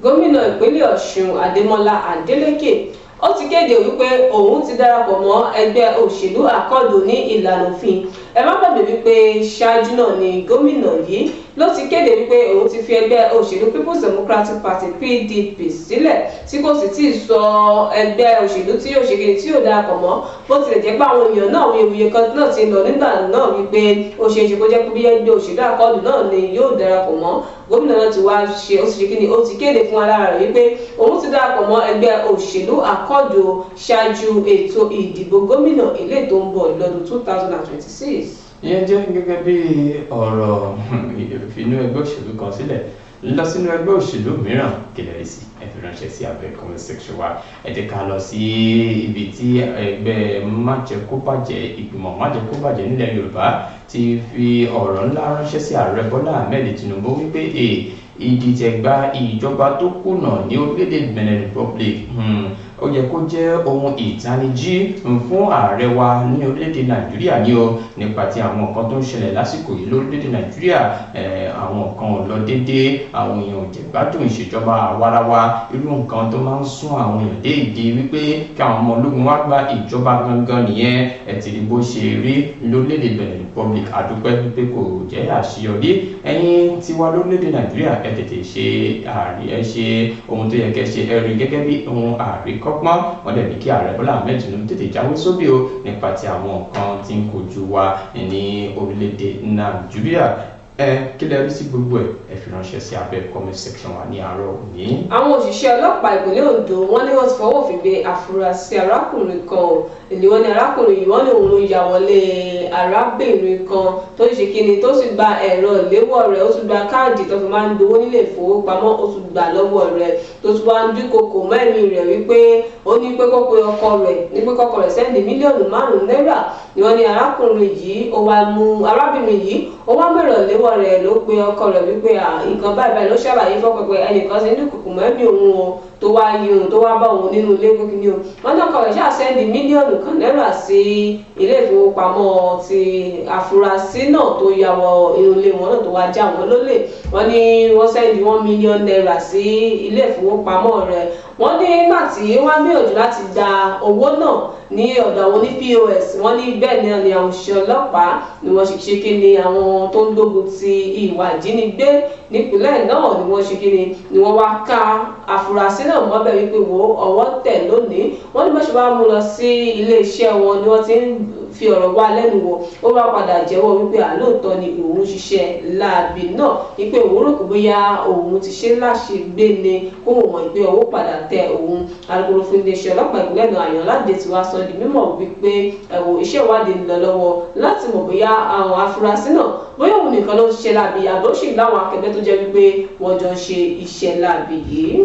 Gómìnà ìpínlẹ̀ Ọ̀ṣun, Adémọlá Adélékè, ó ti kéde wípé òun ti darapọ̀ mọ́ ẹgbẹ́ òṣèlú Accord ní ìlànà òfin. Ẹ má gbàgbé wípé ṣáájú náà ni gómìnà yìí ló ti kéde wípé òun ti fi ẹgbẹ́ òṣèlú People's Democratic Party, PDP, sílẹ̀, tí kò sì tíì sọ ẹgbẹ́ òṣèlú tí yóò ṣe kéde tí yóò darapọ̀ mọ́, bó tilẹ̀ jẹ́ pé àwọn èèyàn náà, awuyewuye kan náà ti lọ nígbà náà wípé ó ṣeé ṣe kó jẹ́ pé bí ẹgbẹ́ òṣèlú Accord náà ni yóò darapọ̀ mọ́. Gómìnà náà ti wá ṣe, ó ti ṣe kíni, ó ti kéde fún alára rẹ̀ wípé òun ti darapọ̀ mọ́ ẹgbẹ́ òṣèlú Accord ṣáájú ètò ìdìbò gómìnà eléyìí tó ń bọ̀ lọ́dún 2026. Ìyẹn jẹ́ gẹ́gẹ́ bí ọ̀rọ̀ ìfinú ẹgbẹ́ òṣèlú kan sílẹ̀. Lọ sínú ẹgbẹ́ òṣèlú mìíràn. Kí lẹ rí sí? Ẹ fi ránṣẹ́ sí abẹ́ comment section wa. Ẹ jẹ́ ká lọ sí ibi tí ẹgbẹ́ májẹ̀kóbàjẹ́, ìgbìmọ̀ májẹ̀kóbàjẹ́ nílẹ̀ Yorùbá ti fi ọ̀rọ̀ ńlá ránṣẹ́ sí Ààrẹ Bọ́lá Ahmed Tinubu wípé ìdìtẹ̀gbà ìjọba tó kùnà ní orílẹ̀-èdè Benin Republic, ó yẹ kó jẹ́ ohun ìtanijí fún ààrẹ wa ní orílẹ̀-èdè Nàìjíríà ní o, nípa ti àwọn nǹkan tó ń ṣẹlẹ̀ lásìkò yìí lórílẹ̀-èdè Nàìjíríà. Àwọn nǹkan ò lọ déédéé, àwọn èèyàn ò jẹ̀gbádùn ìṣèjọba àwarawa, irú nǹkan tó máa ń sún àwọn èèyàn dé ìdí wípé kí àwọn ọmọ ológun wá gba ìjọba gangan nìyẹn. Ẹ ti rí bó ṣe rí lórílẹ̀-èdè Benin Republic. Àdúpẹ́ wípé kò jẹ́ àṣeyọrí. Ẹ̀yin tiwa lórílẹ̀-èdè Nàìjíríà, ẹ tètè ṣe àrí, ẹ ṣe ohun tó yẹ kẹ́ ṣe, ẹ rí gẹ́gẹ́ bí ohun àríkọ́gbọ́n. Wọ́n dẹ̀ ní kí Ààrẹ Bọ́lá Ahmed Tinubu tètè jáwé sóbì o nípa ti àwọn nǹkan tí ń kojú wa ní orílẹ̀-èdè Nàìjíríà. Ẹ kí lẹ rí sí gbogbo ẹ? Ẹ fi ránṣẹ́ sí abẹ́ comment section wa ní àárọ̀ òní. Àwọn òṣìṣẹ́ ọlọ́pàá ìpínlẹ̀ Ondo, wọ́n ní wọ́n ti fọwọ́ òfin gbé àfúrásì arákùnrin kan o. Èyí wọ́n ní arákùnrin yìí, wọ́n ní òun ló ya wọlé arábìnrin kan tó ṣe kíni, tó sì gba ẹ̀rọ ìléwọ́ rẹ̀, ó tún gba káàdì tó fi máa ń gbowó nílé ìfowópamọ́, ó tún gbà lọ́wọ́ rẹ̀, tó tún wá ń dúnkokò mẹ́rin rẹ̀ wípé ó ní pé kó pe ọkọ rẹ̀, ní pé kọ́kọ rẹ̀ send 5 mílíọ̀nù náírà. Ni wọ́n ní arákùnrin yìí, ó wá mú arábìnrin yìí, ó wá mẹ̀rọ ìléwọ́ rẹ̀, ló pe ọkọ rẹ̀ wípé nǹkan báyìí báyìí ló ṣàlàyé fọ́kọ pé ẹnìkan ṣe ní dúnkokò mẹ́mí òun o, tó wá yí òun, tó wá bá òun nínú ilé pé kíní o. Wọ́n ní ọkọ rẹ̀ ṣáà send 1 mílíọ̀nù náírà sí ilé ìfowópamọ́ ti àfúrásì náà tó ya wọ inú ilé wọn náà, tó wá já wọn lólè. Wọ́n ní wọ́n send ₦1 million sí ilé ìfowópamọ́ rẹ̀. Wọ́n ní nígbà tí wọ́n gbìyànjú láti gba owó náà ní ọ̀dọ̀ àwọn oní POS, wọ́n ní bẹ́ẹ̀ náà ni àwọn òṣìṣẹ́ ọlọ́pàá ni wọ́n ṣe ṣe kí ni, àwọn tó ń gbógun ti ìwà ìjínigbé nípìnlẹ̀ náà ni wọ́n ṣe kí ni wọ́n wá ká àfúrásì náà mọ́bẹ̀ wípé wo ọwọ́ tẹ̀ lónìí. Wọ́n ní bó ṣe wá mú lọ sí iléeṣẹ́ wọn ni wọ́n ti ń fi ọ̀rọ̀ wá lẹ́nu wò. Ó wá padà jẹ́wọ́ wípé àlóòótọ́ ni òun ṣiṣẹ́ láabi náà, wípé òun rò pé bóyá òun ti ṣe láṣegbé ni, kó òun mọ̀ pé ọwọ́ padà tẹ òun. Alukoro fún iléeṣẹ́ ọlọ́pàá ìpínlẹ̀ náà, Àyànládé, ti wá sọ di mímọ̀ wípé ẹ̀wò iṣẹ́ ìwádìí ń lọ lọ́wọ́ láti mọ̀ bóyá àwọn afurasí náà, bóyá òun nìkan ló ń ṣiṣẹ́ láabi àbó sì láwọn akẹgbẹ́ tó jẹ́ wípé wọ́n jọ ń ṣe iṣẹ́ láabi yìí.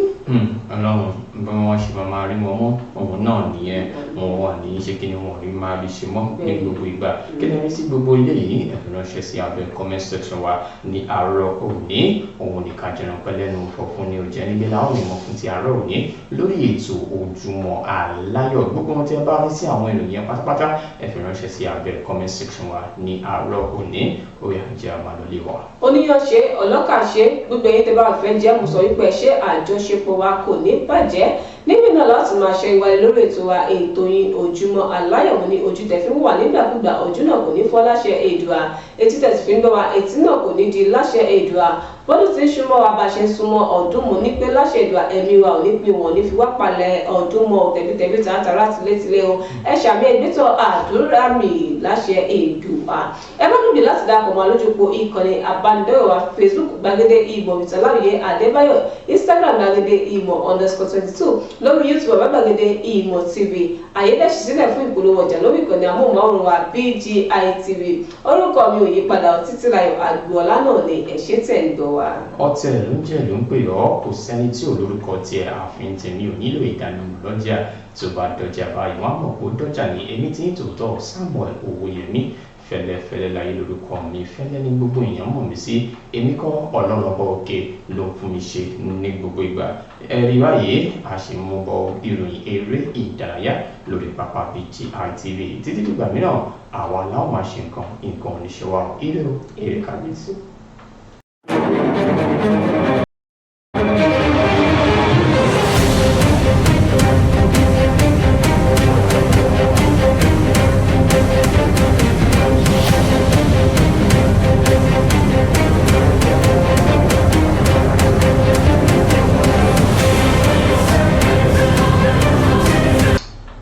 Ọlọ́run, bí wọ́n ṣe máa rí wọn mọ́ òun náà nìyẹn. Wọn wà ní ṣé kí ni, wọn ò ní máa rí ṣe mọ́ ní gbogbo ìgbà. Kí ni rí sí gbogbo ilé yìí? Ẹ fi ránṣẹ́ sí abẹ́ comment section wa ní àárọ̀ òní. Òun ní ká jẹran pẹ́ lẹ́nu fọ̀fun ni ò jẹ́ nígbẹ́ láwọn ìmọ̀ fún ti àárọ̀ òní lórí ètò Ojúmọ́ Aláyọ̀. Gbogbo wọn tí ẹ bá rí sí àwọn ìròyìn yẹn pátápátá, ẹ fi ránṣẹ́ sí abẹ́ comment section wa ní àárọ̀ òní. Ó yá, jẹ́ àmàlọ́lé wa. Oníyàn ṣe, ọlọ́kà ṣe, gbogbo ẹ̀yin tẹ́ bá fẹ́ jẹ́, mo sọ wípé ṣé àjọṣepọ̀ wa kò ní bàjẹ́ níbi náà láti máa ṣe ìwálé lórí ètò wa, ètò yín, Ojúmọ́ Aláyọ̀. Ní ojú tẹ́ fi ń wà nígbàkúgbà, ojú náà kò ní fọ́ láṣẹ Èdùà. Etí tẹ́ sì fi ń gbọ́ wa, etí náà kò ní di láṣẹ Èdùà. Bọ́dún tí ń súnmọ́ wa, bá ṣe ń súnmọ́ ọdún, mo ní pé láṣẹ Èdùà, ẹ̀mí wa ò ní pin, wọ́n ní fi wá palẹ̀ ọdún mọ́, tẹ̀bítẹ̀bí tààtàrà tìlétìlé o. Ẹ ṣàmì ẹgbẹ́tọ̀ àdúrà mi láṣẹ Èdùà. Ẹ má gbàgbé láti darapọ̀ mọ́ alójúpọ̀ ìkànnì abánidọ́rẹ̀ wa: Facebook, Gbàgede Ìmọ̀ with Aláwìyé Adébáyọ̀; Instagram, gbàgede ìmọ̀_22; lórí YouTube, bàbá Gbàgede Ìmọ̀ TV. Àyè dẹ̀ ṣí sílẹ̀ fún ìpolówó ọjà lórí ìkànnì amóhùnmáwòrán wa BGI TV. Orúkọ mi ò yí padà, Títílayọ̀ Àgbọ̀ọ́lá náà ni. Ẹ ṣé tẹ̀ ń gbọ́ wa. Ọtẹ ló ń jẹ ló ń pè ọ́, kò sẹ́ni tí ò lórúkọ tiẹ̀. Ààfin tèmi ò nílò ìdánimọ̀ lọ́jà. Tó bá dọjà báyìí, wọ́n á mọ̀ pé ó dọ́jà ní. Èmi tí ń tòótọ́, Samuel Owóyẹmí Fẹ́lẹ́fẹ́lẹ́ láyé lórúkọ mi. Fẹ́lẹ́ ní gbogbo èèyàn mọ̀ mí sí. Èmi kọ́, Ọlọ́run ọba òkè ló fún mi ṣe ní gbogbo ìgbà. Ẹ̀rí báyìí, a ṣe mú bọ ìròyìn eré ìdárayá lórí pápá BGI TV. Títí dìgbà mìíràn, àwa làwọn máa ṣe nǹkan, nǹkan ò ní ṣe wá. Ire o, ire kábíyèsí.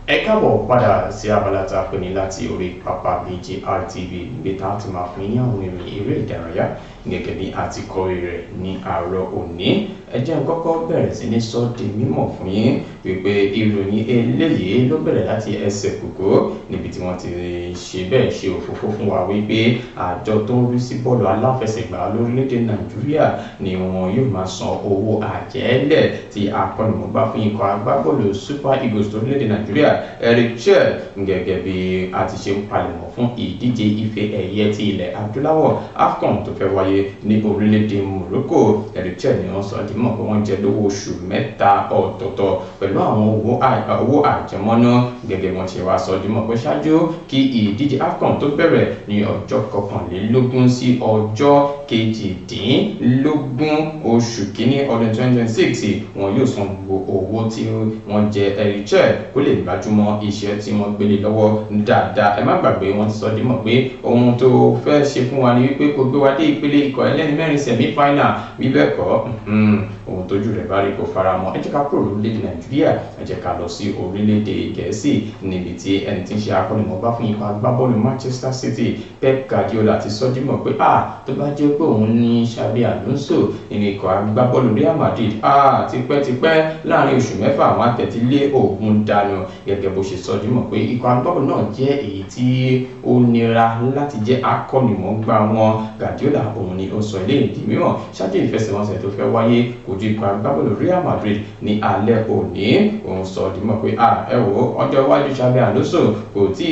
Ẹ káàbọ̀ padà sí abala tá a pè ní láti orí pápá BGI TV, níbi tá a ti máa fún yín àwọn ìròyìn eré ìdárayá. Gẹ́gẹ́ bí a ti kọ̀wé rẹ̀ ní àárọ̀ òní, ẹ jẹ́ n kọ́kọ́ bẹ̀rẹ̀ sí ní sọ di mímọ̀ fún yín wípé ìròyìn eléyìí ló bẹ̀rẹ̀ láti ẹsẹ̀ kòkó níbi tí wọ́n ti ṣe bẹ́ẹ̀ ṣe òfófó fún wa wípé àjọ tó ń rí sí bọ́ọ̀lù aláfẹsẹ̀gbá lórílẹ̀‐èdè Nàìjíríà ni wọn yóò máa san owó àjẹ́lẹ̀ tí akọ́nimọ̀ọ́gbá fún ikọ̀ agbábọ́ọ̀lù Super Eagles lórílẹ̀‐èdè Nàìjíríà Eric Chelle, gẹ́gẹ́ bí a ti ṣe ń palẹ̀mọ́ fún ìdíje ife ẹ̀yẹ ti ilẹ̀ adúláwọ̀ AFCON tó fẹ́ wáyé ní orílẹ̀-èdè Morocco. Eric Chelle ni wọ́n sọ di mọ̀ pé wọ́n jẹ lówó oṣù 3 ọ̀tọ̀ọ̀tọ̀ pẹ̀lú àwọn owó àjẹmọ́ná, gẹ́gẹ́ wọ́n ṣe wá sọ di mọ̀ pé ṣáájú kí ìdíje AFCON tó bẹ̀rẹ̀ ní ọjọ́ 21 sí ọjọ́ 18 oṣù kínní ọdún 2026, wọn yóò san gbogbo owó tí wọ́n jẹ Eric Chelle kó lè gbájúmọ́ iṣẹ́ tí wọ́n gbélé lọ́wọ́ dáadáa. Ẹ má gbàgbé wọ́n ti sọ di mọ̀ pé ohun tó fẹ́ ṣe fún wa ni wípé kó gbé wa dé ìpele ikọ̀ ẹlẹ́ni mẹ́rin semi final, bí bẹ́ẹ̀ kọ́ ohun tójú rẹ̀ bá rí kó fara mọ́. Ẹ jẹ́ ká kúrò lórílẹ̀‐èdè Nàìjíríà, ẹ jẹ́ ká lọ sí orílẹ̀‐èdè Gẹ̀ẹ́sì níbi tí ẹni tí ń ṣe akọ́nimọ̀ọ́gbá fún ikọ̀ agbábọ́ọ̀lù Manchester City Pep Guardiola ti sọ di mọ̀ pé tó bá jẹ́ pé òun ní Xabi Alonso nínú ikọ̀ agbábọ́ọ̀lù Real Madrid tipẹ́tipẹ́ láàrin oṣù 6 àwọn àtẹ̀tí lé òògùn dànù, gẹ́gẹ́ bó ṣe sọ di mọ̀ pé ikọ̀ agbábọ́ọ̀lù náà jẹ́ èyí tí ó nira láti jẹ́ akọ́nimọ̀ọ́gbá wọn. Guardiola òun ni ó sọ eléyìí di mímọ̀ ṣáájú ìfẹsẹ̀wọnsẹ̀ tó fẹ́ wáyé kojú ikọ̀ agbábọ́ọ̀lù Real Madrid ní alẹ́ òní. Òun sọ di mọ̀ pé ẹ wò ọjọ́ iwájú Xabi Alonso kò tí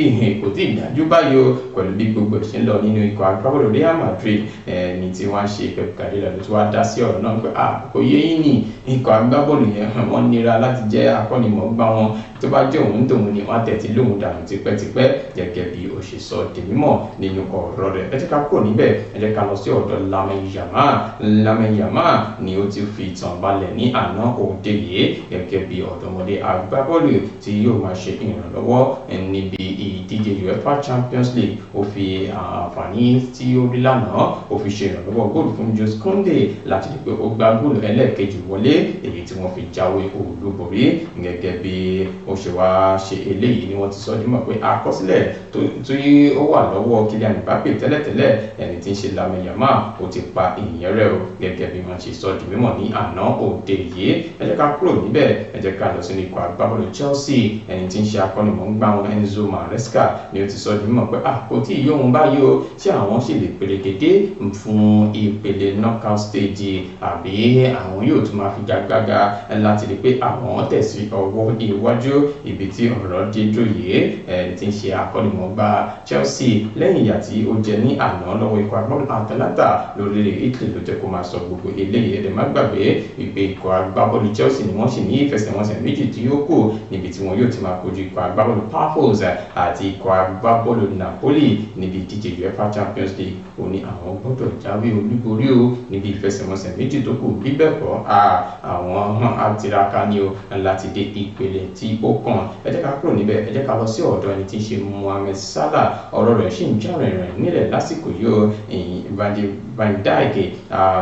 ì dájú báyìí o, pẹ̀lú bí gbogbo ẹ̀ ṣe ń lọ nínú ikọ̀ agbábọ́ọ̀lù Real Madrid. Ẹni tí wọ́n ṣe Pep Guardiola ló ti wá dá sí ọ̀rọ̀ náà pé kò yé yín ní ikọ̀ agbábọ́ọ̀lù yẹn wọ́n nira láti jẹ́ akọ́nimọ̀ọ́gbá wọn, tó bá jẹ́ òun tòun ni wọ́n tẹ̀tí lóhun dànù tipẹ́tipẹ́, gẹ́gẹ́ bí ó ṣe sọ di mímọ̀ nínú ọ̀rọ̀ rẹ̀. Ẹ jẹ́ ká kúrò níbẹ̀, ẹ jẹ́ ká lọ sí ọ̀dọ̀ Lamine Yamal. Lamine Yamal ni ó ti fi ìtàn balẹ̀ ní àná òde yìí gẹ́gẹ́ bí ọ̀dọ́mọdé agbábọ́ọ̀lù tí yóò máa ṣe ìrànlọ́wọ́ níbi ìdíje UEFA Champions League. Ó fi àǹfààní tí ó rí lánàá ó fi ṣe ìrànlọ́wọ́ góòlù fún Jules Koundé láti rí pé ó gbá góòlù ẹlẹ́ẹ̀kejì wọlé, èyí tí wọ́n fi jáwé olúborí. Gẹ́gẹ́ bí ó ṣe wá ṣe eléyìí ni wọ́n ti sọ dímọ̀ pé àkọsílẹ̀ tí ó wà lọ́wọ́ Kylian Mbappe tẹ́lẹ̀tẹ́lẹ̀, ẹni tí ń ṣe Lamine Yamal ó ti pa ìyẹn rẹ̀ o, gẹ́gẹ́ bí wọ́n ṣe sọ di mímọ̀ ní àná òde yìí. Ẹ jẹ́ ká kúrò níbẹ̀, ẹ jẹ́ ká lọ sínú ikọ̀ agbábọ́ọ̀lù Chelsea. Ẹni tí ń ṣe akọ́nimọ̀ọ́gbá wọn Enzo Maresca ni ó ti sọ di mímọ̀ pé kò tí ì yóhun báyìí o, tí àwọn sì lè peregede fún ìpele knockout stage àbí àwọn yóò tún máa fi gagbága láti rí pé àwọn tẹ̀sí ọwọ́ iwájú ibi tí ọ̀rọ̀ dé dúró yìí. Ẹni tí ń ṣe akọ́nimọ̀ọ́gbá Chelsea lẹ́yìn ìyà tí ó jẹ ní àná lọ́wọ́ ikọ̀ agbábọ́ọ̀lù Atalanta lórílẹ̀ Italy ló jẹ́ kó máa sọ gbogbo eléyìí. Ẹ̀dẹ̀ má gbàgbé ìpè ikọ̀ agbábọ́ọ̀lù Chelsea ni wọ́n sì ní ìfẹsẹ̀wọnsẹ̀ méjì tí ó kù níbi tí wọn yóò ti máa kojú ikọ̀ agbábọ́ọ̀lù Pafos àti ikọ̀ agbábọ́ọ̀lù Napoli níbi ìdíje UEFA Champions League. Ó ní àwọn gbọ́dọ̀ jáwé olúborí o níbi ìfẹsẹ̀wọnsẹ̀ méjì tó kù, bí bẹ́ẹ̀ kọ́ àwọn àtiraka ni o láti dé ìpele tí ó kàn. Ẹ jẹ́ ká kúrò níbẹ̀, ẹ jẹ́ ká lọ sí ọ̀dọ̀ ẹni tí ń ṣe Mohamed Salah. Ọ̀rọ̀ rẹ̀ sì ń jà rìnrìn nílẹ̀ lásìkò yìí o. Van Dijk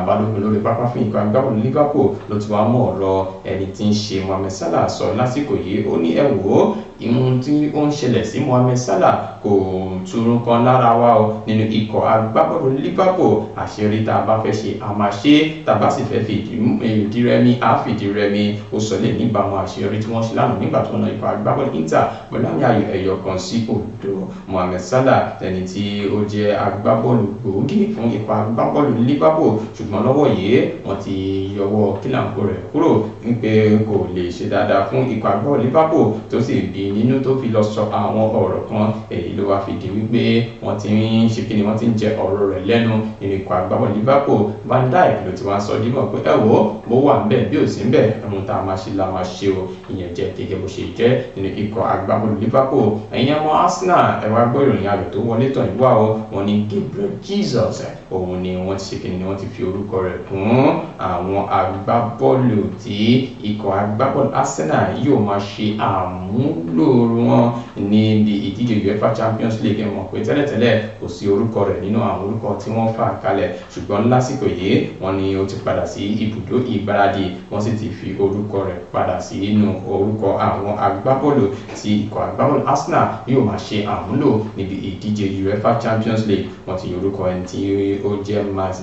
balógun lórí pápá fún ikọ̀ agbábọ́ọ̀lù Liverpool ló ti wá mú ọ̀rọ̀ ẹni tí ń ṣe Mohamed Salah sọ lásìkò yìí. Ó ní ẹ wò ó, ìhun tí ó ń ṣẹlẹ̀ sí Mohamed Salah kò túrún kan lára wa o nínú ikọ̀ agbábọ́ọ̀lù Liverpool. Àṣírí tá a bá fẹ́ ṣe a máa ṣe, tá a bá sì fẹ́ fìdí rẹmi á fìdí rẹmi. Ó sọ lè níbàámu àṣeyọrí tí wọ́n ṣe lánàá nígbà tó na ikọ̀ agbábọ́ọ̀lù Inter pẹ̀lú àmì ayò 1-0. Mohamed Salah ẹni tí ó jẹ́ agbábọ́ọ̀lù gbòógì fún ikọ̀ agbábọ́ọ̀lù Liverpool, ṣùgbọ́n lọ́wọ́ yìí wọ́n ti yọwọ́ kílàǹkó rẹ̀ kúrò wípé kò lè ṣe dáadáa fún ikọ̀ agbábọ́ọ̀lù Liverpool, tó sì bí nínú tó fi lọ sọ àwọn ọ̀rọ̀ kan. Èyí ló wá fi di wípé wọ́n ti ń ṣe kíni, wọ́n ti ń jẹ ọ̀rọ̀ rẹ̀ lẹ́nu nínú ikọ̀ agbábọ́ọ̀lù Liverpool. Van Dijk ló ti wá sọ dímọ̀ pé ẹ wò ó, bó wà ńbẹ̀ bí ò sí ńbẹ̀, ohun tá a máa ṣe la máa ṣe o. Ìyẹn jẹ́ gẹ́gẹ́ bó ṣe jẹ́ nínú ikọ̀ agbábọ́ọ̀lù Liverpool. Ẹ̀yin ọmọ Arsenal, ẹ wá gbọ́ ìròyìn ayọ̀ tó wọlé tọ̀ yín wá o. Wọ́n ní Gabriel Jesus òun ni wọ́n ti ṣe kíni, ni wọ́n ti fi orúkọ rẹ̀ kún àwọn agbábọ́ọ̀lù tí ikọ̀ agbábọ́ọ̀lù Arsenal yóò máa ṣe àmúlò wọn níbi ìdíje UEFA Champions League. Ẹ mọ̀ pé tẹ́lẹ̀tẹ́lẹ̀ kò sí orúkọ rẹ̀ nínú àwọn orúkọ tí wọ́n fà kalẹ̀, ṣùgbọ́n lásìkò yìí wọ́n ní ó ti padà sí ibùdó ìgbáradì, wọ́n sì ti fi orúkọ rẹ̀ padà sí inú orúkọ àwọn agbábọ́ọ̀lù tí ikọ̀ agbábọ́ọ̀lù Arsenal yóò máa ṣe àmúlò níbi ìdíje UEFA Champions League. Wọ́n ti orúkọ ẹni tí ó jẹ́ Max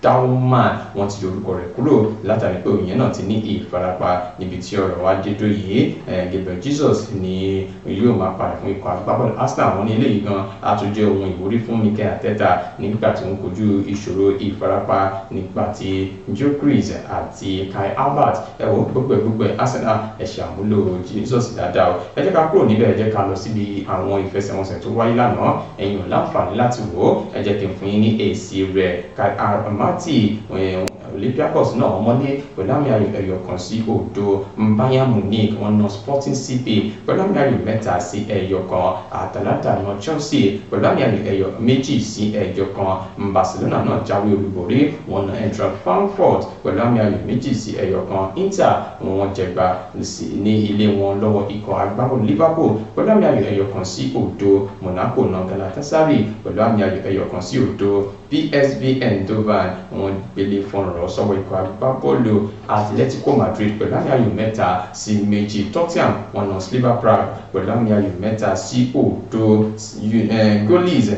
Dowman, wọ́n ti yọ orúkọ rẹ̀ kúrò látàrí pé òyìn náà ti ní ìfarapa. Níbi tí ọ̀rọ̀ wa dé dó yìí, Gabriel Jesus ni yóò máa padà fún ikọ̀ agbábọ́ọ̀lù Arsenal. Wọn ní eléyìí gan á tún jẹ́ ohun ìwúrí fún Mikel Arteta nígbà tí ó ń kojú ìṣòro ìfarapa nípa ti Gyökeres àti Kai Havertz. Ẹ wo, gbogbo ẹ gbogbo ẹ, Arsenal, ẹ ṣe àmúlò Jesus dáadáa o. Ẹ jẹ́ ká kúrò níbẹ̀, ẹ jẹ́ ká lọ síbi àwọn ìfẹsẹ̀wọnsẹ̀ tó wáyé lánàá. Ẹ̀yin ò láǹfààní láti wò ó, ẹ jẹ́ kí n fún yín ní èsì rẹ̀. Kai Almaty, Olympiacos náà wọ́n mọ́lé pẹ̀lú àmì ayò 1-0. Bayern Munich, wọ́n na Sporting CP pẹ̀lú àmì ayò 3-1. Atalanta na Chelsea pẹ̀lú àmì ayò 2-1. Barcelona náà jáwé olúborí, wọ́n na Eintracht Frankfurt pẹ̀lú àmì ayò 2-1. Inter, wọ́n jẹgba ní ilé wọn lọ́wọ́ ikọ̀ agbábọ́ọ̀lù Liverpool pẹ̀lú àmì ayò 1-0. Monaco na Galatasaray pẹ̀lú àmì ayò 1-0. PSV Eindhoven, wọ́n gbélé fọ́nrán sọ́wọ́ ikọ̀ agbábọ́ọ̀lù Atletico Madrid pẹ̀lú àmì ayò 3-2. Tottenham, wọ́n na Slavia Prague pẹ̀lú àmì ayò 3-0. Goalies,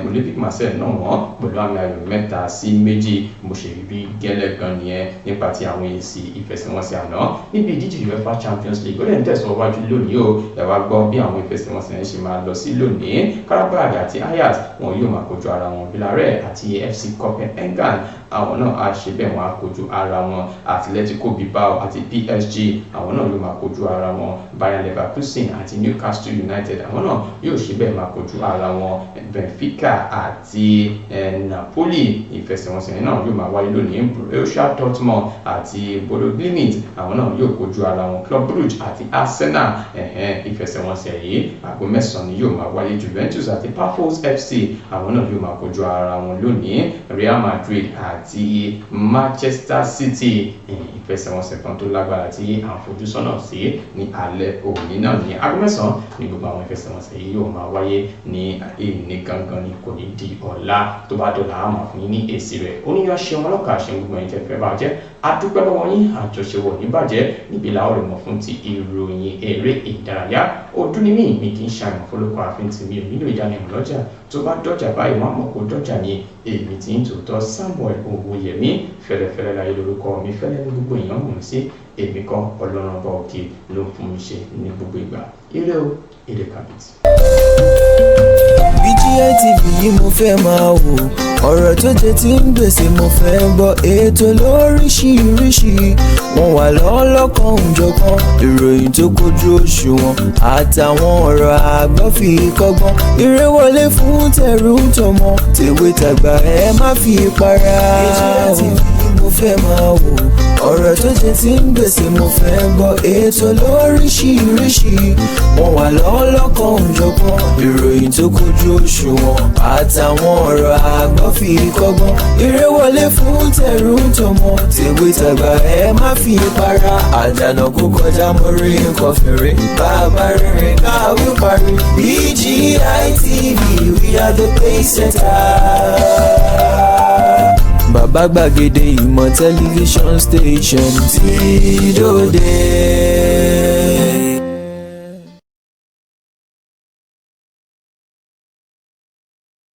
Olympique Marseille náà wọ́n pẹ̀lú àmì ayò 3-2. Mo ṣe rí gẹ́lẹ́ gan nìyẹn nípa ti àwọn èsì ìfẹsẹ̀wọnsẹ̀ àná. Níbi ìdíje UEFA Champions League, ó lè ń tẹ̀síwájú lónìí o. Ẹ wá gbọ́ bí àwọn ìfẹsẹ̀wọnsẹ̀ yẹn ṣe máa lọ sí lónìí. Qarabag àti Ajax, wọn yóò máa kojú ara wọn. Villarreal àti FC Copenhagen, àwọn náà á ṣe bẹ́ẹ̀, wọ́n á kojú ara wọn. Atletico Bilbao àti PSG, àwọn náà yóò máa kojú ara wọn. Bayer Leverkusen àti Newcastle United, àwọn náà yóò ṣe bẹ́ẹ̀ máa kojú ara wọn. Benfica àti Napoli, ìfẹsẹ̀wọnsẹ̀ náà yóò máa wáyé lónìí. Borussia Dortmund àti Bodo Glimt, àwọn náà yóò kojú ara wọn. Club Brugge àti Arsenal, ìfẹsẹ̀wọnsẹ̀ yìí, aago 9 ni yóò máa wáyé. Juventus àti Pafos FC, àwọn náà yóò máa kojú ara wọn lónìí. Real Madrid àti Manchester City, ìfẹsẹ̀wọnsẹ̀ kan tó lágbára tí à ń fojú sọ́nà sí ní alẹ́ òní náà ní aago 9 ní gbogbo àwọn ìfẹsẹ̀wọnsẹ̀ yìí yóò máa wáyé ní èní gangan ni, kò ní di ọ̀la. Tó bá dọ̀la, á máa fún yín ní èsì rẹ̀. Oníyàn ṣeun, ọlọ́kà ṣeun, gbogbo ẹ̀yin tẹ́ fẹ́ bá jẹ́, adúpẹ́ lọ́wọ́ yín. Àjọṣewọ̀ ní bàjẹ́. Níbi làwọn rẹ̀ mọ̀ fún ti ìròyìn eré ìdárayá. Ọdún ní mí mi kì í ṣàìmọ̀ fọlọ́kọ̀ àfin tèmi ò nílò ìdánimọ̀ lọ́jà. Tó bá dọ́jà báyìí, wọ́n á mọ̀ kó dọ́jà ni. Èmi tí ń tòótọ́, Samuel Owóyẹmí fẹ́lẹ́fẹ́lẹ́ láyé lórúkọ mi, fẹ́lẹ́ ní gbogbo èèyàn mọ̀ mí sí. Èmi kọ́, Ọlọ́run ọba òkè ló ń fún mi ṣe ní gbogbo ìgbà. Ire o, ire kàbìtì. BGI TV yìí mo fẹ́ máa wò, ọ̀rọ̀ tó jẹ ti ń gbèsè mo fẹ́ gbọ́, ètò lóríṣiríṣi, wọ́n wà lọ́lọ́kan òjọ̀kan, ìròyìn tó kojú òṣùwọ̀n àtàwọn ọ̀rọ̀ àgbọ́ fi kọ́gbọ́n, eré wọlé fún tẹ̀rù tọmọ, tèwe tàgbà, ẹ má fi para. BGI TV yìí mo fẹ́ máa wò, ọ̀rọ̀ tó jẹ ti ń gbèsè mo fẹ́ gbọ́, ètò lóríṣiríṣi, wọ́n wà lọ́lọ́kan òjọ̀kan, ìròyìn tó kojú òṣùwọ̀n àtàwọn ọ̀rọ̀ àgbọ́ fi kọ́gbọ́n, eré wọlé fún tẹ̀rù tọmọ, tèwe tàgbà, ẹ má fi para. Àdànà kó kọjá mórí nǹkan fèrè, bàbá rere káwí parí. BGI TV, we are the pace setter. Bàbá gbàgede ìmọ̀ tẹlifíṣọ̀n station tí dòde.